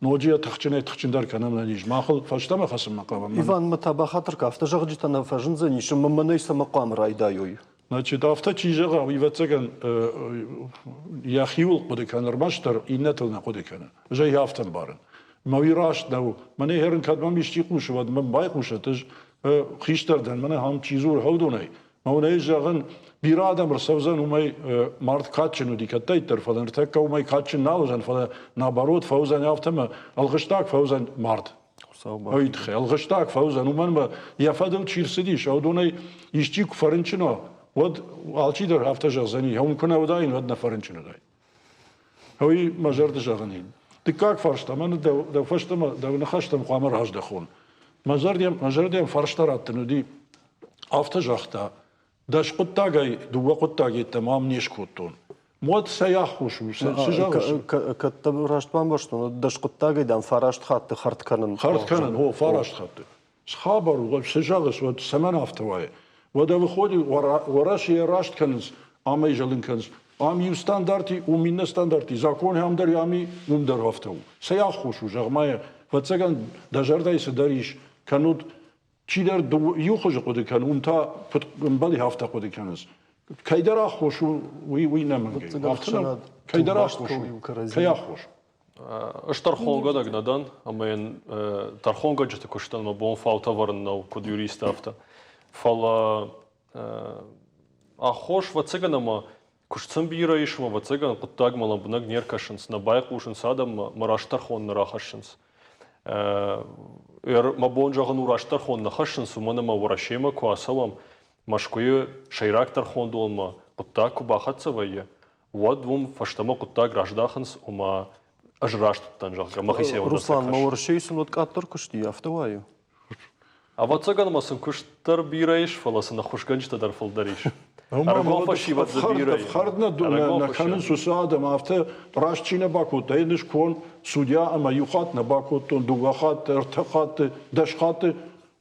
S3: ноджы йӕ тыхджынӕй тыхджындӕр кӕнӕм нӕ низ. Мах ыл фӕстӕмӕ хӕцынмӕ хъавӕм.
S2: Иван, мӕ та бахатыр кӕ, афтӕ зӕгъджытӕ нӕ фӕзындзӕнис ӕмӕ мӕнӕй цӕмӕ хъуамӕ райдайой?
S3: Значит, афтӕ чи зӕгъа, уый, ӕвӕццӕгӕн, йӕхиуыл хъуыды кӕны ӕрмӕстдӕр, иннӕтыл нӕ хъуыды кӕны. Ӕз ӕй афтӕ ӕмбарын. Мӕ уый раст нӕу. Мӕнӕ хӕрын кӕд мӕм исчи хъусы, уӕд мӕм байхъусӕд. Ӕз хистӕр дӕн, мӕнӕ ам чи дзуры хӕудонӕй. Мӕ уын зӕгъын, бирӕ адӕм ӕрцӕудзӕн, уымӕй мард кадджын уыди кӕддӕриддӕр, фӕлӕ ныртӕккӕ уымӕй кадджын нал уыдзӕн, фӕлӕ наоборот фӕуыдзӕн афтӕ ӕмӕ ӕлгъыстаг фӕуыдзӕн мард. Уый тыххӕй ӕлгъыстаг фӕуыдзӕн, уымӕн ӕмӕ йӕ фӕдыл чи рцыдис, уыдонӕй исчи куы фӕрынчын уа, уӕд алчидӕр афтӕ зӕгъдзӕни, уым куы нӕ уыдаин, уӕд нӕ фӕрынчын уыдаин. Уый мӕ зӕрды зӕгъын и. Дыккаг фарста, мӕн дӕу фӕстӕмӕ, дӕу ныхӕстӕм хъуамӕ раздӕхон. Мӕ зӕрдӕм, мӕ зӕрдӕм фарста раттын уыди, афтӕ загъта, дӕс хъуыддагӕй дыууӕ хъуыддаг йеддӕмӕ ам не скодтон. Уӕд цӕй аххос у, цы зӕгъыс?
S2: Кӕд дӕ раст бамбӕрстон, уӕд дӕс хъуыддагӕй, дам, фараст хатты хӕрд кӕнын.
S3: Хӕрд кӕнын, о, фараст хатты. Цы хабар у, цы зӕгъыс, уӕд цӕмӕн афтӕ уайы? Уӕдӕ выходит, Уӕрӕсейӕ раст кӕнынц, амӕй зылын кӕнынц. Ам иу стандарт и, уым иннӕ стандарт и. Закон ам дӕр ам и, уым дӕр афтӕ у. Цӕй аххос у, зӕгъ-ма йӕ, ӕвӕццӕгӕн, дӕ зӕрдӕйы цыдӕр ис, кӕннод чидӕр иу хуызы хъуыды кӕны, уым та куыд ӕмбӕлы, афтӕ хъуыды кӕнынц. Кӕйдӕр аххос у, уый, уый нӕ мӕнгӕй. Афтӕ кӕйдӕр аххос у, кӕй аххос?
S5: Ӕз тӕрхонгӕнӕг нӕ дӕн, ӕмӕ йын тӕрхонгӕнджыты куыстӕн мӕ бон фаутӕ ӕвӕрын нӕу, куыд юрист, афтӕ. Фӕлӕ аххос, ӕвӕццӕгӕн, ӕмӕ куыст сын бирӕ ис, ӕмӕ, ӕвӕццӕгӕн, хъуыддагмӕ лӕмбынӕг не ркӕсынц, нӕ байхъусынц адӕммӕ, мӕ раст тӕрхон нӕ рахӕссынц. Мӕ бон зӕгъын у, раст тӕрхон нӕ хӕссынц, уымӕн ӕмӕ Уӕрӕсемӕ куы ацӕуӕм, Мӕскуыйы сӕйраг тӕрхондонмӕ хъуыддаг куы бахӕццӕ вӕййы, уӕд уым фӕстӕмӕ хъуыддаг раздахынц, ома ӕз раст уыдтӕн, зӕгъгӕ, мӕхицӕй
S2: Руслан, ма Уӕрӕсейы сын уӕд къаддӕр куыст и, афтӕ уайы?
S5: Ӕвӕццӕгӕн ма сын куыст дӕр бирӕ ис, фӕлӕ сын ӕххуысгӕнджытӕ дӕр фылдӕр ис. Ӕрыгон фӕсивӕд дзы бирӕ и.
S3: Ӕфхӕрд нӕ кӕнынц уыцы адӕм, афтӕ раст чи нӕ бакодта, йын скон судья ӕмӕ иу хатт нӕ бакодтон, дыууӕ хатты, ӕртӕ хатты, дӕс хатты,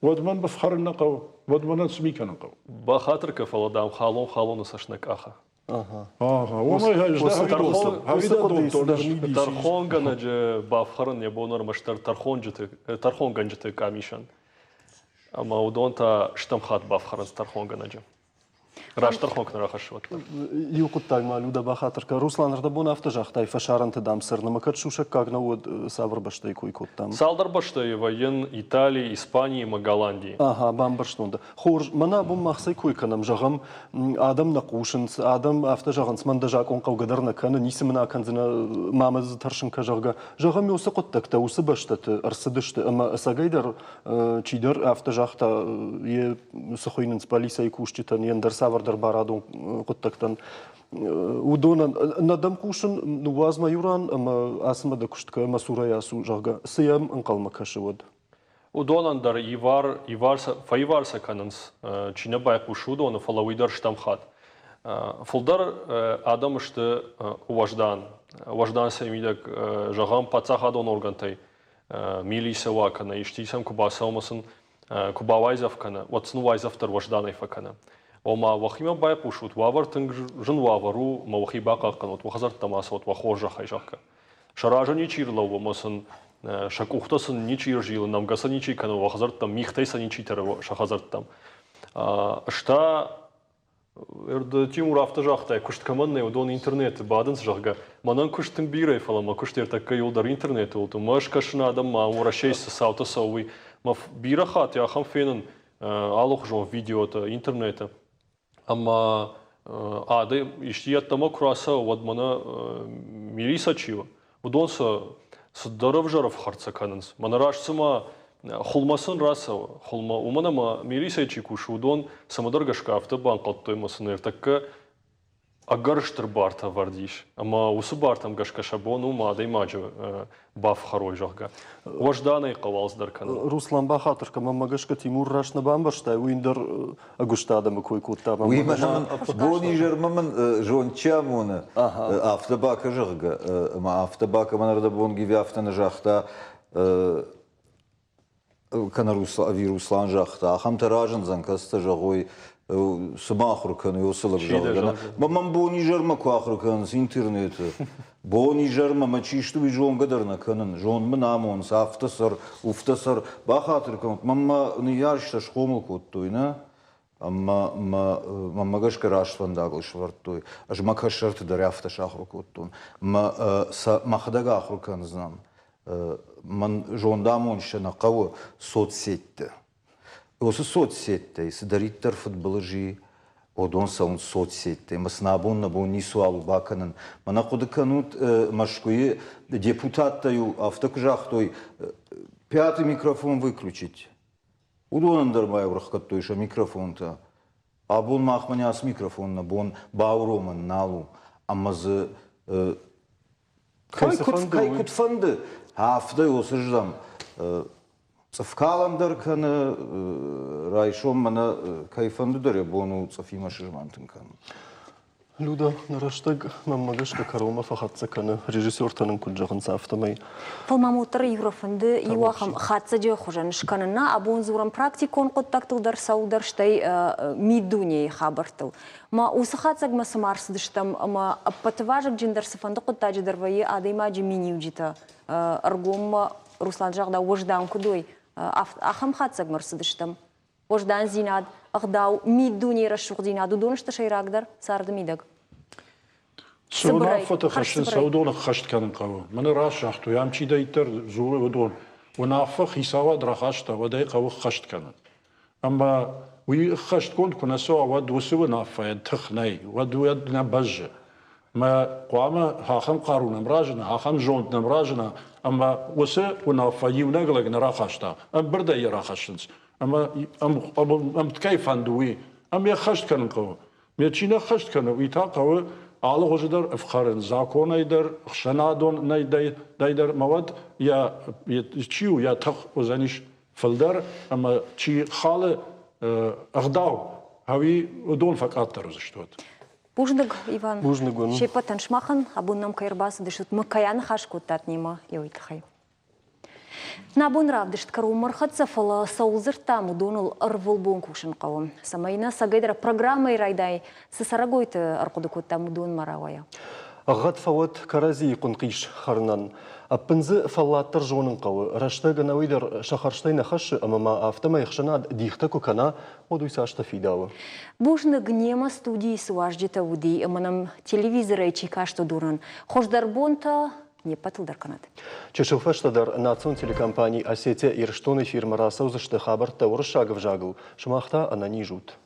S3: уӕд мӕн ӕфхӕрын нӕ хъӕуы, уӕд мӕнӕн цы ми кӕнын хъӕуы?
S5: Бахатыр кӕ, фӕлӕ дам халон халоны цӕст нӕ къахы. Тӕрхонгӕнӕджы бафхӕрын йӕ бон ӕрмӕстдӕр тӕрхонгӕнджыты къамисӕн. Ӕмӕ уыдон та стӕм хатт бафхӕрынц тӕрхонгӕнӕджы. Раст тӕрхон куы нӕ рахӕссы, уӕддӕр.
S2: Иу хъуыддаг ма, Люда, бахатыр кӕн. Руслан, ӕрдӕбон афтӕ загътай, фӕсарӕнты, дам, цӕрын ӕмӕ кӕд сусӕггаг нӕ уӕд цавӕр бӕстӕйы кой кодтам?
S5: Цалдӕр бӕстӕйы вӕййын Итали, Испани ӕмӕ Голланди.
S2: Ага, бамбӕрстон дӕ. Хорз, мӕнӕ абон мах цӕй кой кӕнӕм, зӕгъӕм, адӕм нӕ хъусынц, адӕм афтӕ зӕгъынц, мӕн дӕ закъон хъӕугӕ дӕр нӕ кӕны, ницы мын акӕндзынӕ, ма мӕ дзы тӕрсын кӕ, зӕгъгӕ. Зӕгъӕм, уыцы хъуыддӕгтӕ уыцы бӕстӕты ӕрцыдысты ӕмӕ ӕцӕгӕйдӕр чидӕр афтӕ загъта, йе цы хуыйнынц полицӕйы кусджытӕн, йе ндӕр цавӕрдӕр барадон хъуыддӕгтӕн. Уыдонӕн нӕ дӕм хъусын, ныууадз мӕ иу ран ӕмӕ ацы мӕ дӕ куыст кӕ ӕмӕ сурӕй ацу, зӕгъгӕ, цы йӕм ӕнхъӕлмӕ кӕсы уӕд?
S5: Уыдонӕн дӕр ивар, ивар сӕ, фӕивар сӕ кӕнынц, чи нӕ байхъусы уыдоны, фӕлӕ уый дӕр стӕм хатт. Фылдӕр адӕм сты уӕздан. Уӕздан сӕ мидӕг, зӕгъӕм, паддзахадон органтӕй милицӕ уа кӕнӕ исти сӕм куы бацӕуы ӕмӕ сын куы бауайдзӕф кӕны, уӕд сын уайдзӕф дӕр уӕзданӕй фӕкӕны. Ома, уӕхимӕ байхъусут, уавӕр тынг зын уавӕр у, ӕмӕ уӕхи бахъахъхъӕнут, уӕ хӕдзӕрттӕм ацӕут, уӕ хорзӕхӕй, зӕгъгӕ. Сӕ разы ничи рлӕууы ӕмӕ сын сӕ къухтӕ сын ничи ӕрзилы, нӕмгӕ сӕ ничи кӕны уӕ хӕдзӕрттӕм, мигътӕй сӕ ничи тӕры сӕ хӕдзӕрттӕм. Ӕз та Тимур афтӕ загъта, куыст кӕмӕн нӕй, уыдон интернеты бадынц, зӕгъгӕ. Мӕнӕн куыст тынг бирӕ, фӕлӕ мӕ куыст ӕртӕккӕ иуылдӕр интернеты уылты. Мӕ ӕз кӕсын адӕммӕ, Уӕрӕсейы цы цаутӕ цӕуы, уый. Мӕ бирӕ хатт ахӕм фенын алыхуызон видеотӕ интернеты. Ӕмӕ адӕм исти ӕддӕмӕ куы рацӕуы, уӕд мӕнӕ милицӕ чи у, уыдон сӕ цыдӕр ӕвзӕр ӕфхӕрд сӕ кӕнынц. Мӕнӕ раст цыма хуылмӕ сын рацӕуы, хуылмӕ, уымӕн ӕмӕ милицӕйы чи кусы, уыдон цӕмӕдӕр гӕсгӕ афтӕ банхъӕлдтой ӕмӕ сын ӕртӕккӕ ӕгӕр стыр бартӕ ӕвӕрд ис, ӕмӕ уыцы бартӕм гӕсгӕ сӕ бон у ма адӕймаджы бафхӕрой, зӕгъгӕ. Уӕзданӕй хъӕуы алцыдӕр кӕнын.
S2: Руслан бахатыр кӕн, мӕнмӕ гӕсгӕ Тимур раст нӕ бамбӕрстай, уый ӕндӕр ӕгуыст адӕмы кой кодта.
S4: Уый мӕнӕ бон-изӕрмӕ мын зонд чи амоны, афтӕ бакӕ, зӕгъгӕ, ӕмӕ афтӕ бакӕ, мӕн ӕрдӕбон Гиви афтӕ нӕ загъта, кӕнӕ ӕви Руслан загъта, ахӕмтӕ разындзӕн, кӕцытӕ зӕгъой, цы ма ахуыр кӕны, уыцы лӕг зӕгъгӕ. Мӕн бон-изӕрмӕ куы ахуыр кӕнынц интернеты, бон-изӕрмӕ мӕ чи сты, уый зонгӕ дӕр нӕ кӕнын. Зонд мын амонынц, афтӕ цӕр, уфтӕ цӕр. Бахатыр кӕнут, мӕн мӕ ныййарджытӕ схъомыл кодтой, нӕ? Ӕмӕ мӕ мӕнмӕ гӕсгӕ раст фӕндагыл сӕвӕрдтой. Ӕз мӕ кӕстӕрты дӕр афтӕ сахуыр кодтон. Мӕ сӕ мӕхӕдӕг ахуыр кӕндзынӕн. Мӕн зондамонджытӕ нӕ хъӕуы соцсетьты. Уыцы соцсеттӕй цыдӕриддӕр фыдбылыз и, уыдон цӕуынц соцсеттӕй ӕмӕ сын абон нӕ бон ницыуал у бакӕнын. Мӕнӕ хъуыды кӕнут, Мӕскуыйы депутаттӕ-иу афтӕ куы загътой, пятый микрофон выключить. Уыдонӕн дӕр ма ӕрӕхгӕдтой сӕ микрофонтӕ. Абон махмӕ не ацы микрофон нӕ бон бауромӕн нал у, ӕмӕ дзы кӕй куыд фӕнды, афтӕ уыцырдӕм цъыфкалӕн дӕр кӕны, райсом мӕнӕ кӕй фӕнды дӕр йӕ бон у цъыфимӕ сызмӕнтын кӕнын.
S2: Люда, нӕ рӕстӕг мӕнмӕ гӕсгӕ кӕронмӕ фӕхӕццӕ кӕны, режиссертӕ нын куыд зӕгъынц, афтӕмӕй.
S1: Фӕлӕ ма уӕддӕр иу фӕнды иу ахӕм хатдзӕджы хуызӕн скӕнын. Нӕ абон дзурӕм практикон хъуыддӕгтыл дӕр, цӕуылдӕр, стӕй миддунейы хабӕрттыл. Ма уыцы хатдзӕгмӕ цыма ӕрцыдыстӕм ӕмӕ ӕппӕты вазыгджындӕр цыфӕнды хъуыддаджы дӕр вӕййы адӕймаджы миниуджытӕ ӕргоммӕ, Руслан загъта, уӕздан куыд уой, ахӕм хатдзӕгмӕ ӕрцыдыстӕм. Уӕздандзинад, ӕгъдау, миддунейы рӕсугъддзинад, уыдон сты сӕйрагдӕр царды мидӕг.
S3: Цы уынаффӕтӕ хӕссынц, уыдон ӕххӕст кӕнын хъӕуы. Мӕнӕ раст загътой, ам чидӕриддӕр дзуры, уыдон. Уынаффӕ хицауад рахаста, уӕд ӕй хъӕуы ӕххӕст кӕнын. Ӕмӕ уый ӕххӕстгонд куы нӕ цӕуа, уӕд уыцы уынаффӕйӕн тых нӕй, уӕд уӕд нӕ бӕззы. Мӕ хъуамӕ ахӕм хъару нӕм разына, ахӕм зонд нӕм разына, ӕмӕ уыцы уынаффӕ иунӕг лӕг нӕ рахаста, ӕмбырдӕй йӕ рахӕссынц. Ӕмӕ ӕмткӕй фӕнды уый, ӕмӕ йӕ ӕххӕст кӕнын хъӕуы. Ме чи нӕ ххӕст кӕны, уый та хъӕуы алыгъуызы дӕр ӕфхӕрын, законӕй дӕр, ӕхсӕнадонӕй дӕр, ӕмӕ уӕд йӕ чи у, йӕ тых уыдзӕнис. Фылдӕр ӕмӕ чи халы ӕгъдау, ӕви уыдон фӕкъаддӕр уыдзысты уӕд.
S1: Бузныг, Иван.
S2: Бузныг уын.
S1: Се ппӕтӕн сымахӕн абон нӕм кӕй ӕрбацыдыстут, мы кӕй аныхас кодтат немӕ, йӕ уый тыххӕй. Нӕ бон равдыст кӕронмӕ ӕрхӕццӕ, фӕлӕ цӕуыл дзырдтам, уыдоныл ӕрвылбон кусын хъӕуы, цӕмӕй нӕ цӕгӕйдӕр программӕйы райдай цы цӕрӕгойты ӕрхъуыды кодтам, уыдонмӕ рауайа.
S2: Ӕгъгъӕд фӕуӕд кӕрӕдзийы хъуынхъис хӕрынӕн. Ӕппын дзы фӕллад дӕр зонын хъӕуы, рӕстӕг ӕнӕуый дӕр сӕ хӕрзтӕй нӕ хӕссы ӕмӕ ма афтӕмӕй ӕхсӕнад дихтӕ куы кӕна, уӕд уый цастӕ фидауы.
S1: Бузныг немӕ студийы цы уазджытӕ уыди ӕмӕ нӕм телевизорӕй чи каст, уыдонӕн. Хуыздӕр бонтӕ не ппӕтыл дӕр кӕнӕд.
S2: Чысыл фӕстӕдӕр национ телекомпани «Осетия-Ирыстон» эфирмӕ рацӕудзысты хабӕрттӕ уырыссаг ӕвзагыл, сымах та ӕнӕниз ут.